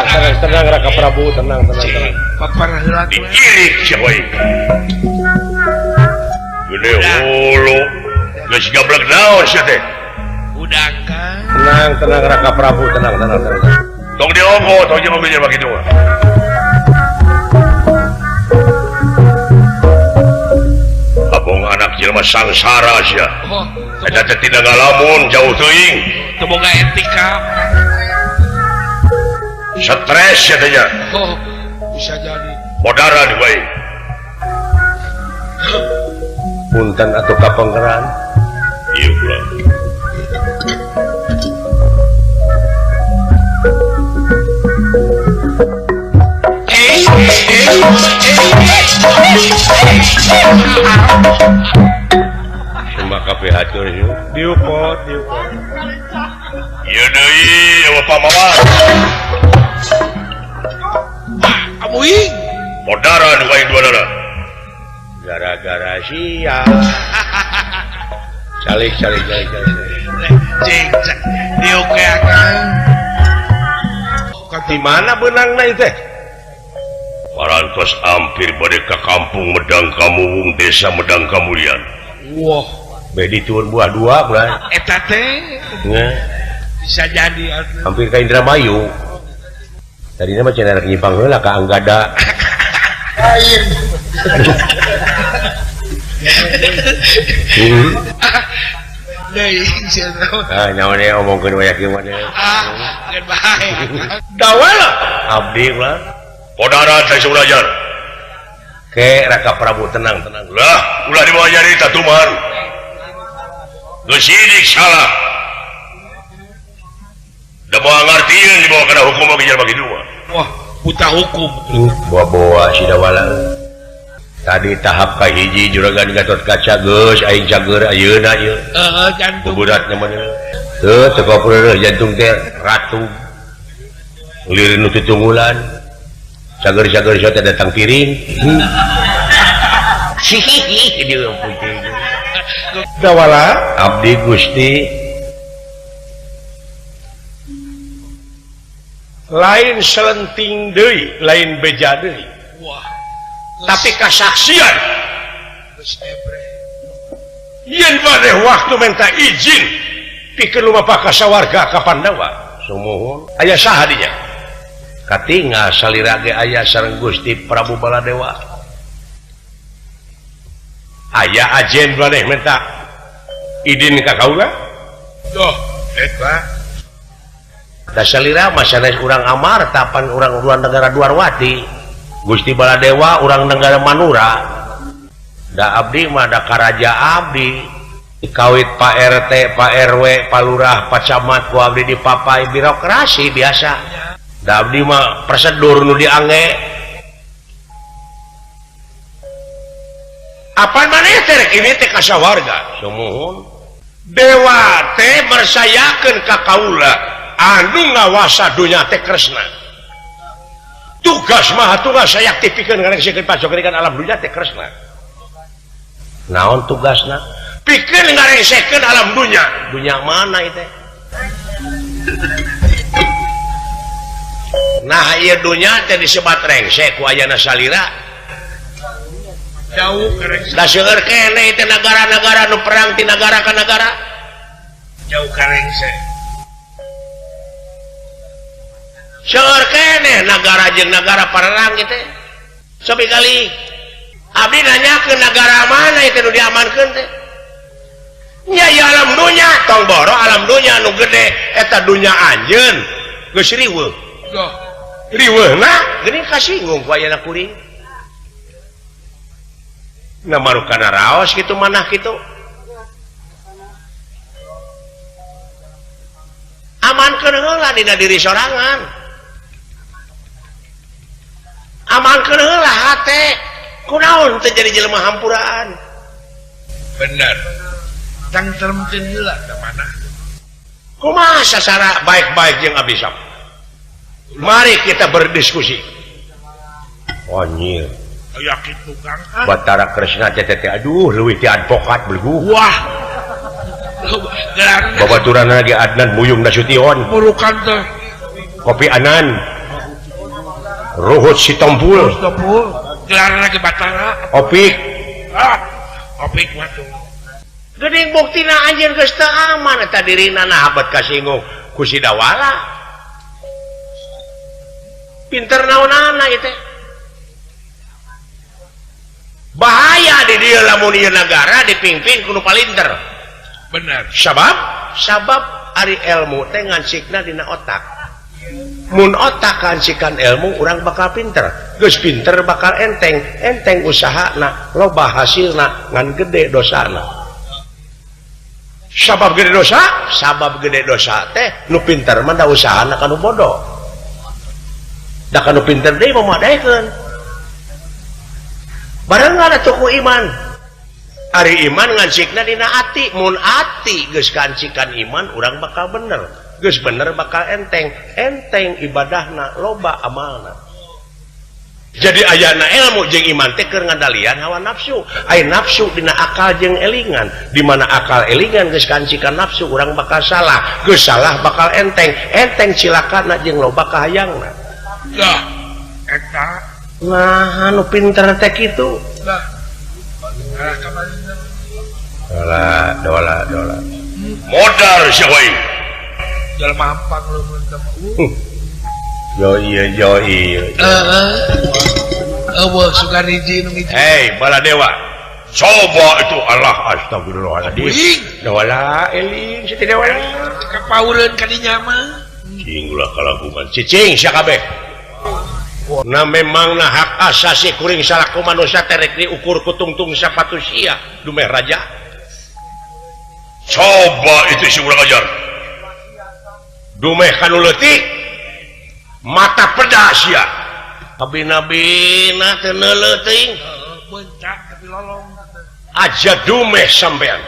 Tenang, tenang Raka Prabu, tenang, tenang, tenang. Paparah heula diirik sia we. Gede hulu. Geus gablek naon sia teh? Udang kan. Tenang, tenang Raka Prabu, tenang, tenang, tenang. Tong diogo, tong jeung mobil jelema kitu. Abong anak jelema sangsara sia. Eta teh tidak ngalamun jauh teuing. Teu boga etika. Stres ya tanya. Oh, bisa jadi. Bodaran bae. Punten atau kapengkeran? Ieu kula. Cuma kabeh hatur yuk. Diupot, diupot. Ieu deui eueuh pamawan. Amuing. Bodaran wae dua dana. Gara-gara sia. Calik calik calik calik. Cing cing. Diokeakan. Di mana beunangna ieu teh? Parantos hampir bade ka kampung Medang Kamuwung, desa Medang Kamulian. Wah, bedi turun buah dua bulan. Eta teh. Bisa jadi atuh. Hampir ka Indramayu. Tadinya mah cenah rek nyimpang heula ka Anggada. Lain. Deui cenah. Ah, nyawa deh omongkeun wae kieu mah. Ah, geus bae. Dawala abdi ulah. Podara teh belajar. Ke Raka Prabu tenang tenang. Lah, ulah dibawa nyarita tuman. Geus sidik salah. Da moal ngartieun dibawa kana hukum oge jelema kitu mah. Wah, buta hukum. Bawa-bawa si Dawala. Tadi tahap ka hiji juragan Gatot Kaca geus aing cager ayeuna ieu. Heeh, jantung. Buburatnya mah. Teu teu kopreuh jantung teh ratu. Lieur nu tutunggulan. Cager-cager sia teh datang piring. Dawala abdi Gusti lain selenting deui, lain beja deui. Wah. Tapi kasaksian. Yen maneh waktu minta izin pikeun lumapah ka sawarga ka Pandawa. Sumuhun aya saha dinya? Katingal salira ge aya sareng Gusti Prabu Baladewa. Aya ajen maneh minta idin ka kaula? Duh, eta. Da salira mah sanes urang Amarta pan urang urang negara Dwarwati. Gusti Baladewa urang negara Manura. Da abdi mah da karaja abdi. Dikawit Pak RT, Pak RW, Pak Lurah, Pak Camat ku abdi dipapai birokrasi biasa. Da abdi mah prosedur nu diangge. Apa maneh teh rek ini teh ka sawarga? Sumuhun. Dewa teh mersayakeun ka kaula anu ngawasa dunya teh Kresna. Tugas maha tugas sayakti pikeun ngarengsikeun pajogerikan alam dunya teh Kresna. Naon tugasna? Pikeun ngarengsikeun alam dunya. Dunya mana ieu teh? Nah ieu dunya teh disebat rengse ku ayana salira. Jauh ka rengse. Da seueur keneh teh negara-negara nu perang ti nagara ka nagara. Jauh ka rengse. Seueur keneh nagara jeung nagara parerang teh. Sopi kali abdi nanya ke nagara mana itu nu diamankeun teh? Nya ieu alam dunya, tong boro alam dunya nu gede eta dunya anjeun geus riweuh. Riweuhna geuning kasinggung ku ayana kuring. Nah marukana raos kitu manah kitu. Amankeun heula dina diri sorangan. Amankeun heula hate. Kunaon teu jadi jelema hampuraan. Bener. Tangteremkeun heula ka mana? Kumaha sasara baik-baik jeung abdi sok. Mari kita berdiskusi. Anjir. Aya kitu Kang. Batara Kresna teh teh aduh leuwih ti advokat belgu. Wah. Babaturan lagi Adnan Buyung Nasution. Murukan teh. Kopi Anan. Ruhut Sitompul. Sitompul. Gelar lagi Batara. Opik. Ah, Opik mah tuh. Geuning buktina anjeun geus teu aman eta dirina nah abet kasinggung ku si Dawala. Pinter naonana ieu teh. Bahaya di dieu lamun ieu nagara dipimpin ku nu palinter. Bener. Sabab sabab ari ilmu teh ngancikna dina otak. Mun otak kancikan ilmu urang bakal pinter. Geus pinter bakal enteng, enteng usahana, loba hasilna ngan gede dosana. Sabab gede dosa? Sabab gede dosa teh nu pinter mah da usahana ka nu bodoh. Da ka nu pinter deui mah modaekeun. Barengan atuh ku iman. Ari iman ngancikna dina ati, mun ati geus kancikan iman urang bakal bener. Geus bener bakal enteng, enteng ibadahna loba amalna. Jadi ayana ilmu jeung iman teh keur ngandalian hawa nafsu. Aya nafsu dina akal jeung elingan. Di mana akal elingan geus kancikan nafsu urang bakal salah. Geus salah bakal enteng, enteng cilakana jeung loba kahayangna. Lah, eta nah anu pinter teh kitu. Lah. Dola, dola, dola. Modar sia wae. Jelema hampang leumeun teh. Yo iya, yo iya. Eueuh sugan hiji nu hiji. Hei, Baladewa. Coba itu Allah astagfirullahaladzim. Dola eling si dewala. Kapaureun ka dinya mah. Cing ulah kalagungan. Cicing sia kabeh. Nah memang nah hak asasi kuring salaku manusia terek diukur kutungtung sapatu sia dumeh raja. Coba itu si urang ajar. Dumeh kanu leutik mata pedas sia. Abi-nabina teu neuleuh teuing. Bencak tapi lolong. Aja dumeh sampean.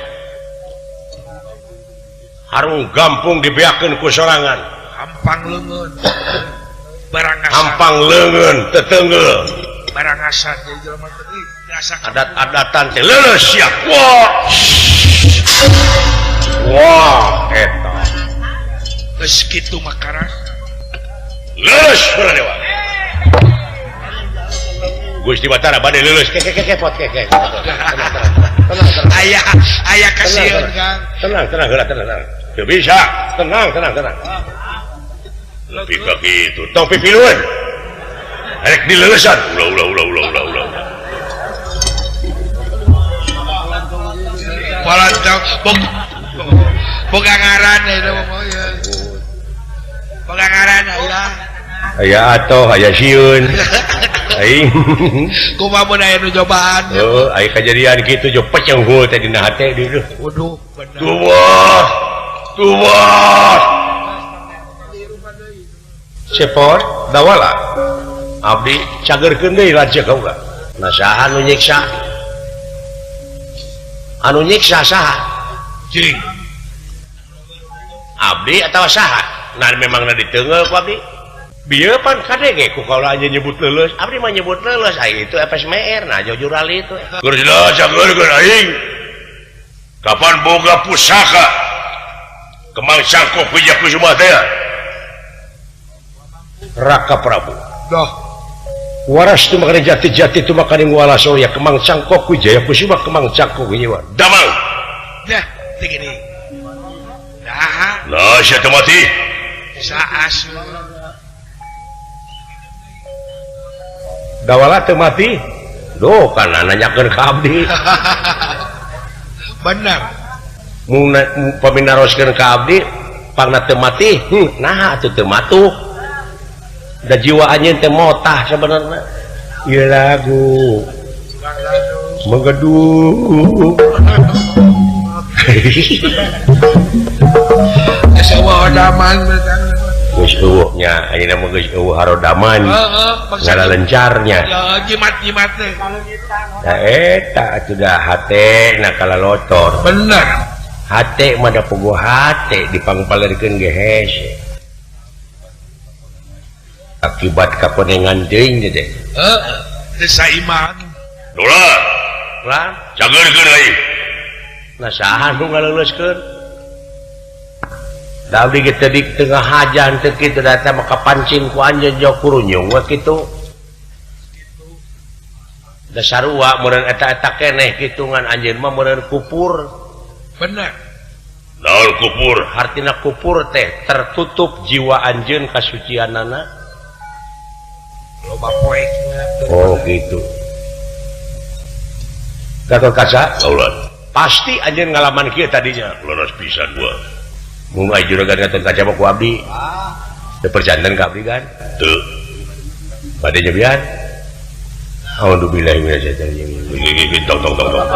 Harung gampung dibeakeun ku sorangan. Hampang leungeun. Barangasan. Hampang leungeun tetenggel. Barangasan jadi jelema teh biasa adat-adatan teh leuleus sia. Wah. Wah eta. Geus kitu makara. Leuleus Baladewa. Gusti Batara bade leuleus ke ke ke pot ke ke. Tenang tenang. Aya aya kasieun Kang. Tenang tenang heula tenang tenang. Teu bisa. Tenang tenang tenang. Lebih ka kitu. Tong pipilueun. Rek dileulesan. Ulah ulah ulah ulah ulah ulah. Walantong boga ngaran eta mah ieu. Boga ngaran aya. Aya atoh aya sieun. Aing kumaha mun aya nu cobaan. Heuh, aya kajadian kitu jo peceng hul teh dina hate dieu. Waduh, bener. Tuh. Tuh. Cepot Dawala. Abdi cagerkeun deui lanceuk kaula. Nah saha nu nyiksa? Anu nyiksa saha? Cing. Abdi atawa saha? Nah memangna diteungeul ku abdi. Bieu pan kadenge ku kaula nya nyebut leuleus. Abdi mah nyebut leuleus ai itu FSMR nah jujurali itu. Keur jelas cagerkeun aing. Kapan boga pusaka? Kemang sangkop Wijaya Kusuma teh. Raka Prabu. Doh. Waras tu makane jati-jati tu makane wala surya kemang cangkok Wijaya Kusuma kemang cangkok Wijaya. Damang. Dah, begini. Dah. Nah, sia teu mati. Saas. Dawala teu mati. Duh, kana nanyakeun ka abdi. Benar. Mun paminaroskeun ka abdi, pangna teu mati, naha atuh teu matuh. Da jiwa anjeun teh motah sebenarnya. Ieu lagu menggeduh. Geus eueuh daman geus eueuh nya ayeuna mah geus eueuh harodaman. Heeh, ngalalencarnya. Ya jimat-jimat teh. Da eta atuh da hate na kalalotor. Bener. Hate mah da puguh hate dipangpalerkeun ge hese. Akibat kakonengan teuing teh. Heeh, teu saiman. Dola. Lan, cageurkeun euy. Nah saha nu ngaleuleuskeun? Da abdi ge teu di tengah hajan teu kitu da eta mah kapancing ku anjeun jauh kurunyung we kitu. Da sarua meureun eta-eta keneh kitu ngan anjeun mah meureun kupur. Bener. Naon kupur? Hartina kupur teh tertutup jiwa anjeun kasucianana. Loba poekna. Oh gitu. Gatot Kaca? Kaulan. Pasti anjeun ngalaman kieu tadinya. Leres pisan gua. Mun aya juragan Gatot Kaca mah ku abdi. Teu perjanten ka abdi kan? Teu. Bade nyebian? A'udzubillahi minasyaitonir rajim. Tong tong tong tong.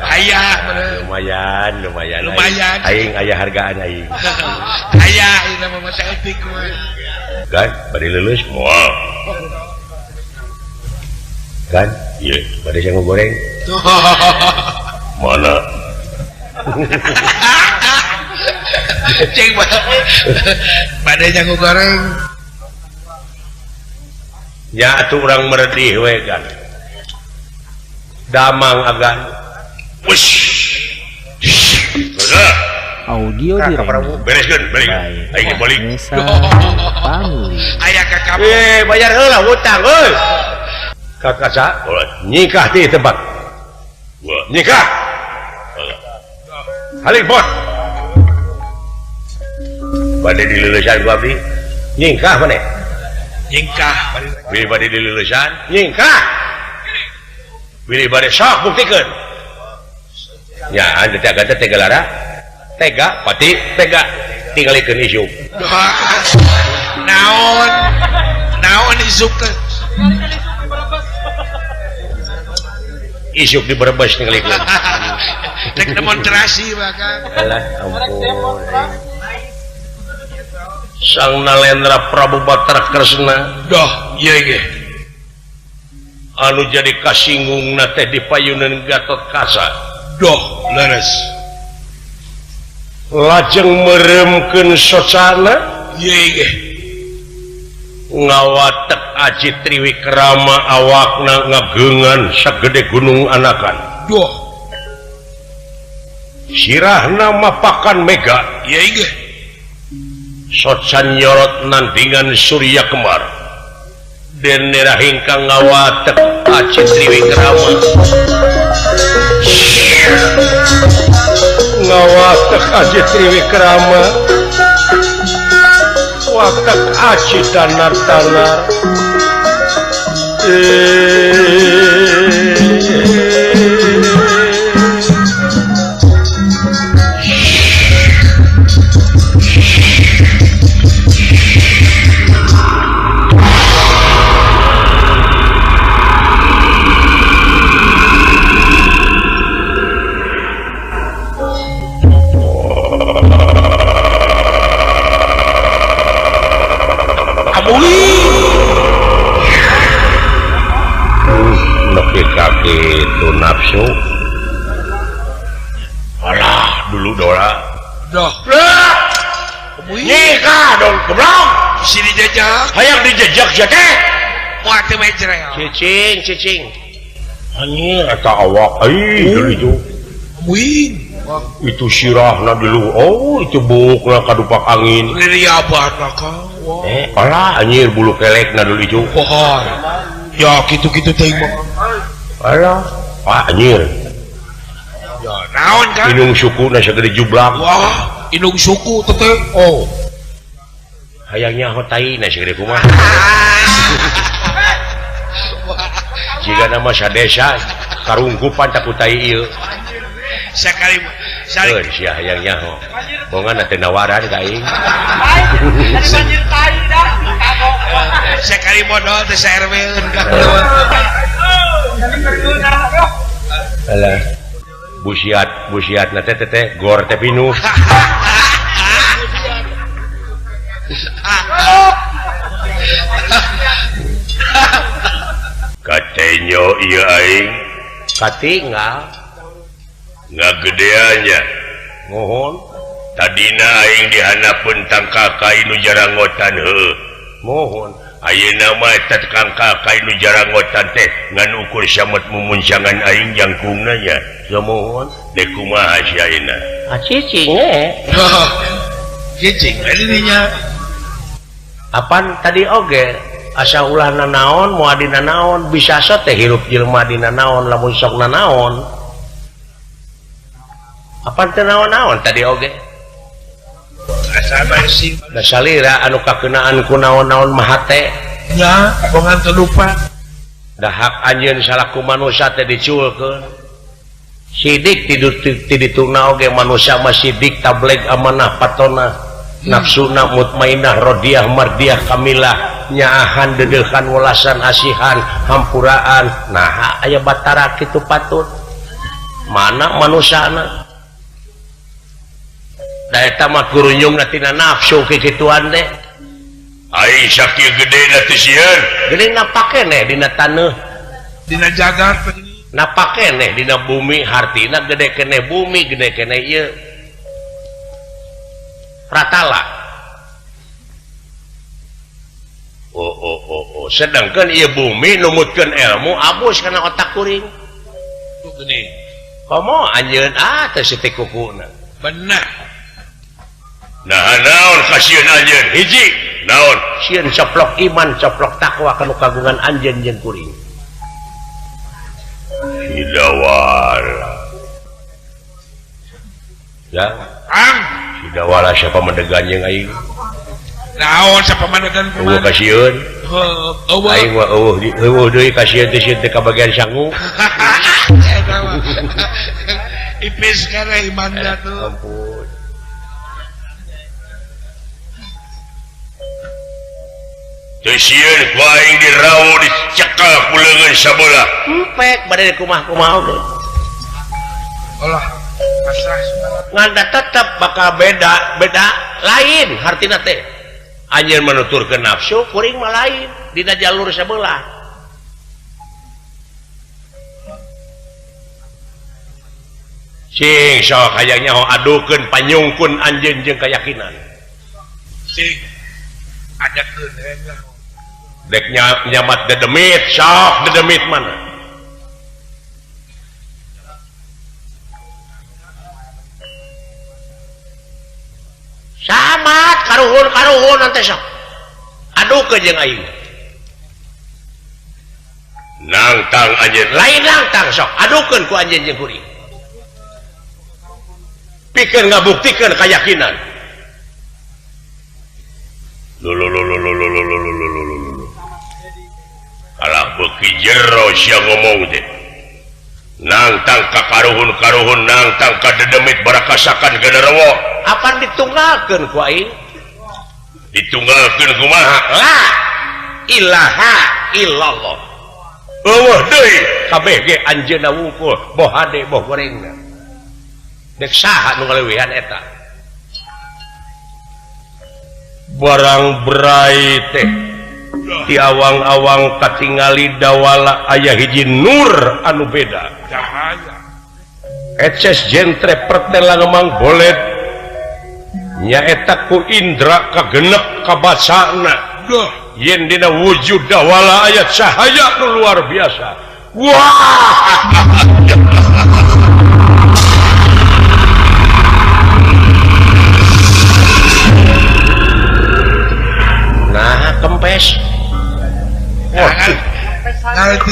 Ayah lumayan lumayan lumayan aing aya hargaan aing. Ayah ieu mah mata etik mah. Kan bade leuleus moal. Kan? Ieu bade sangu goreng. Mana? Ceng bade nyangu goreng. Ya atuh urang meredih we kan. Damang agan. Wush. Audio di bereskeun, balik. Aing balik. Aya ka kamu. Bayar heula hutang euy. Ka kaca, nyikah di tempat. Nyikah. Halik bot. Bade dileulesan ku abdi. Nyingkah maneh? Nyingkah. Bilih bade dileulesan, nyingkah. Bilih bade sok buktikeun. Ya, anda tega tega lara, tega pati tega tinggalikeun isuk. Naon? Naon isuk teh? Isuk di Brebes tinggalikeun. Rek demonstrasi bahkan. Alah ampun. Sang Nalendra Prabu Batara Kresna. Doh, ieu ge. Anu jadi kasingungna teh dipayuneun Gatot Kaca. Doh, leres. Lajeng meremkeun socana, ieu ge. Ngawatek Aji Triwikrama awakna ngageungan sagede gunung anakan. Doh. Sirahna mapakan mega, ieu ge. Socan nyorot nandingan surya kembar. Denera hingkang ngawatek Aji Triwikrama. Ngawatek Aji Triwikrama. Watek Aji danar-danar. Itu nafsu. Alah, dulu Dora. Doh. Nikah dong, goblok. Sini dijejak. Hayang dijejak sia teh. Moal teu mejrel. Cicing, cicing. Anjir eta awak euy deui ju. Wing. Itu sirahna dulu. Oh, itu buukna kadupak angin. Liriaban ka. Alah anjir bulu kelekna dulu itu. Wah. Ya kitu-kitu teh mah. Alah, ah anjir. Ya naon kan? Inung sukuna sagede jublak. Wah, inung suku teh. Oh. Hayang nyaho tai na sagede kumaha. Jika nama sadesa karungkupan tak ku tai ieu. Sakali sali sia hayang nyaho. Bongan teh nawaran ka aing. Banjir tai dah. Sakali modal teh sa-RW-eun ka. Alah. Busiat, busiat na teh teh gor teh pinuh. Katenyo ieu aing katinggal ngagedeannya mohon tadina aing dihanapeun tangkal kai nu jarangotan heuh mohon ayeuna mah eta tangkal kai nu jarangotan teh ngan ukur samet mumuncangan aing jangkungna nya ya mohon dek kumaha si ayeuna ah cicing eh cicing dirinya apan tadi oge asa ulah nanaon moal dina naon bisa so teh hirup jelema dina naon lamun sok nanaon apan teu naon-naon tadi oge asa bersih da salira anu kakeunaan ku naon-naon mah hate nya bongan teu lupa da hak anjeun salaku manusia teh diculkeun sidik ti dituna oge manusia mah sidik tableg amanah patona nafsuna mutmainah rodiah mardiah kamilah nyaahan dedehan welasan asihan hampuraan nah aya batara kitu patut mana manusana da eta mah gurunyungna tina nafsu kikituan teh aing sakieu gedena teh sieun gede napak keneh dina taneuh dina jagat napak keneh dina bumi hartina gede keneh bumi gede keneh ieu pratala. Oh oh oh oh sedangkan ieu bumi numutkeun ilmu abus kana otak kuring geuning komo anjeun ah teh sitik kukuna bener nah naon kasieun anjeun hiji naon sieun coplok iman coplok takwa kanu kagungan anjeun jeung kuring hidawala ya ang hidawala siapa mendegan jeung aing naon siapa mendegan kumaha eueuh kasieun heuh aing mah eueuh eueuh deui kasieun teh sieun teh kabagian sangu ipis kana iman tuh ampun teu sieun ku aing dirawu dicekal ku leungeun sabelah empek bade kumaha-kumaha oge olah pasrah ngan tetep bakal beda beda lain hartina teh anjeun menuturkeun nafsu kuring mah lain dina jalur sabelah sing sok hayang nyaho adukeun panyungkun anjeun jeung keyakinan sing adakeun dek nyamat dedemit sok dedemit mana samat karuhun-karuhun nanti sok adukeun jeung aing nangtang anjeun lain nangtang sok adukeun ku anjeun jeung kuring pikeun ngabuktikeun keyakinan lho alah beuki jero sia ngomong teh nangtang ka karuhun-karuhun nangtang ka dedemit barakasakan genderuwo apan ditunggalkeun ku aing ditunggalkeun kumaha la ilaha illallah eueuh deui kabeh ge anjeunna wungkul boh hade boh gorengna dek saha nu ngaleuwihan eta barang berai teh di awang-awang katingali dawala aya hiji nur anu beda cahaya eces jentre pertela ngemang bolet nyaeta ku indra kagenep kabacana yen dina wujud dawala aya cahaya nu luar biasa. Wah.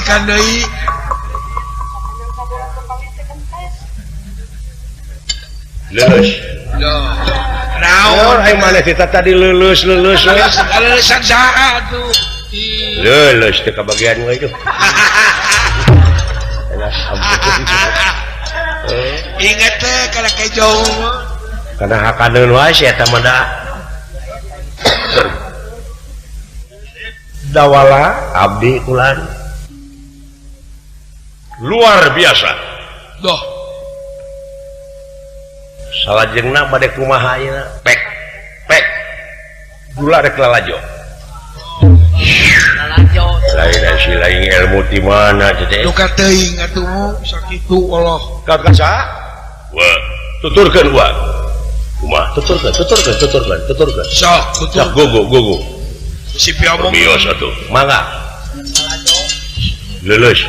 Balikan deui. Lulus. Naon ai maneh teh tadi lulus lulus. Lulusan saha atuh? Lulus teh kabagian we itu. Ingat teh kana kejo. Kana hakaneun wae si eta mah da. Dawala abdi kulan. Luar biasa. Doh. Salajengna bade kumaha ayeuna? Pek. Pek. Gula rek lalajo. Lalajo. Lain si lain ilmu ti mana teh? Duka teuing atuh sakitu Allah. Ka kaca? Wa, tuturkeun wa. Kumaha? Tuturkeun, tuturkeun, tuturkeun, tuturkeun. Sok, tutur. Sok gogo, gogo. Si piomong. Bios atuh. Mangga. Lulus.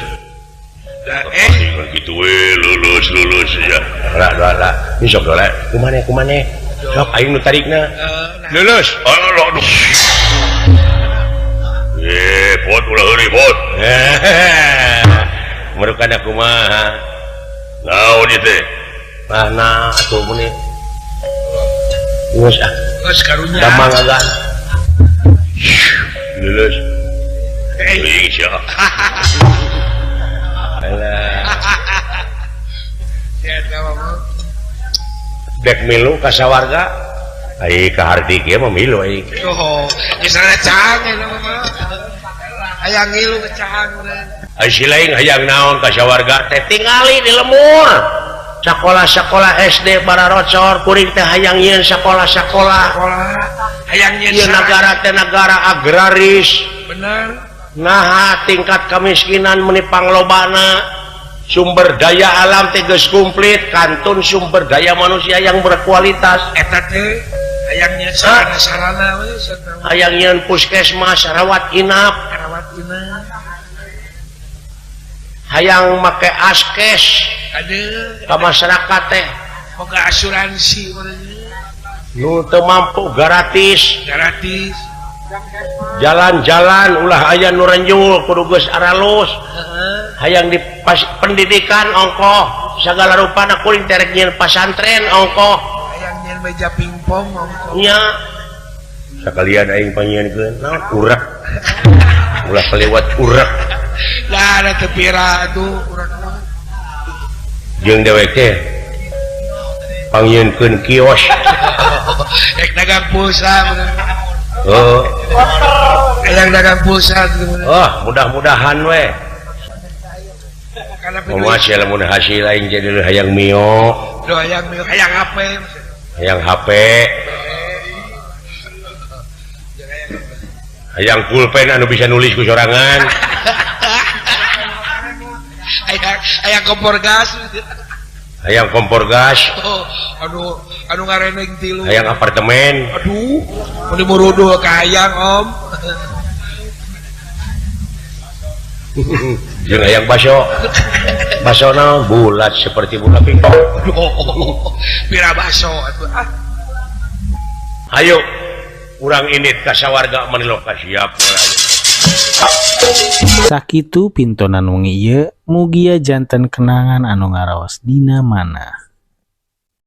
Gitu we lulus lulus ya. Ra ra ra. Ini sok dola. Kumaneh kumaneh. Sok aing nu tarikna. Lulus. Aduh aduh. Pot ulah heureuy pot. Merukana kumaha? Naon ieu teh? Mana atuh meni. Geus ah. Geus karunya. Damang agan. Lulus. Euy sia. Dek milu ka sawarga ai ka hardi kieu mah milu ai. Oh, geus rada cang eta mah. Hayang ngilu ke cang. Ai si lain hayang naon ka sawarga teh tingali di lemur. Sakola-sakola SD bararocor kuring teh hayang nyieun sakola-sakola. Hayang nyieun nagara teh nagara agraris. Bener. Nah, tingkat kemiskinan meni panglobana. Sumber daya alam teh geus komplit, kantun sumber daya manusia yang berkualitas. Eta teh hayang nyieun sarana-sarana we, hayang nyieun puskesmas, rawat inap, rawat inap. Hayang make askes. Aduh, ka masyarakat teh boga asuransi nu teu mampu gratis. Gratis. Jalan-jalan ulah aya nu renjul kudu geus aralus. Hayang di pas, pendidikan ongkoh sagala rupana kuring teh rek nyieun pasantren ongkoh. Hayang nyieun meja pingpong ongkoh. Nya. Sakalian aing pangnyieunkeun naon urek. Ulah kaliwat urek. Lah da teu pira atuh urek mah. Jeung dewek teh pangnyieunkeun kios. Rek dagang pulsa. Oh. Hayang dagang pulsa. Oh, mudah-mudahan we. Masih lamun hasil aing jadi hayang mio. Duh hayang mio, hayang HP. Hayang HP. Hayang pulpen anu bisa nulis ku sorangan. Hayang kompor gas. Hayang kompor gas. Oh, aduh, anu ngareneng tilu. Hayang apartemen. Aduh, mun muruduh ka hayang om. Jeung hayang baso. Baso naon bulat seperti bola pingpong. Pira baso atuh ah. Ayo urang indit ka sawarga maniloka siap urang. Sakitu pintonan wengi ieu mugia janten kenangan anu ngaraos dina mana.